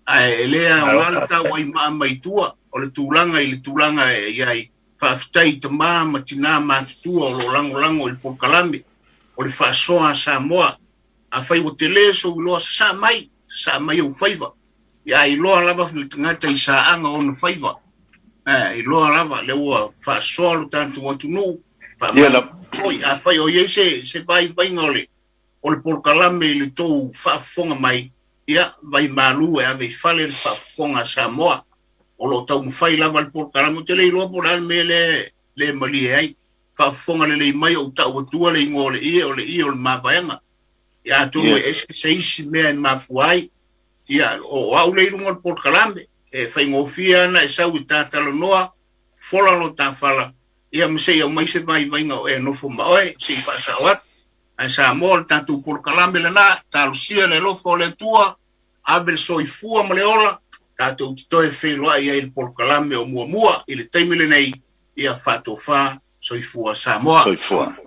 Ae e le Alo, aoga le tau faafetai. ai maa mai tua o le tulaga i le tulaga e i ai. Faafetai i tamā ma tinā matutua o loo lagolago i le polokalame. O le faasoa a Samoa. Afai ua tele sou iloa sasaa mai, sasaa mai ou faiva. Ia iloa lava le tagata i saaga o ona faiva. Iloa lava le ua faasoa lo tatou atunuu. Ia la Oi, afai o i ai se vaivaiga o le polokalame i le tou faafofoga mai, ia vai malu e ave i fale le faafofoga a Samoa. O lo o taumafai lava le polokalame, ou te le iloa po o le a le mea lea le malie ai. Faafofoga lelei mai ou tau atua le igoa o le ie o le ie o le mavaega. Ia atonu e ese se isi mea e mafua ai. Ia o au le i luga o le polokalame, e faigofie ana e sau i tātalanoa, fola lo tāfala, ia ma se i aumai se vaivaiga o e nofo ma oe, se i faasao atu. Ae Samoa o le tatou polokalame lena, talosia le alofa o le Atua, ave le soifua ma le ola, tatou te toe feiloai ai i le polokalame o muamua i le taimi lenei, ia faatofa soifua Samoa. Soifua.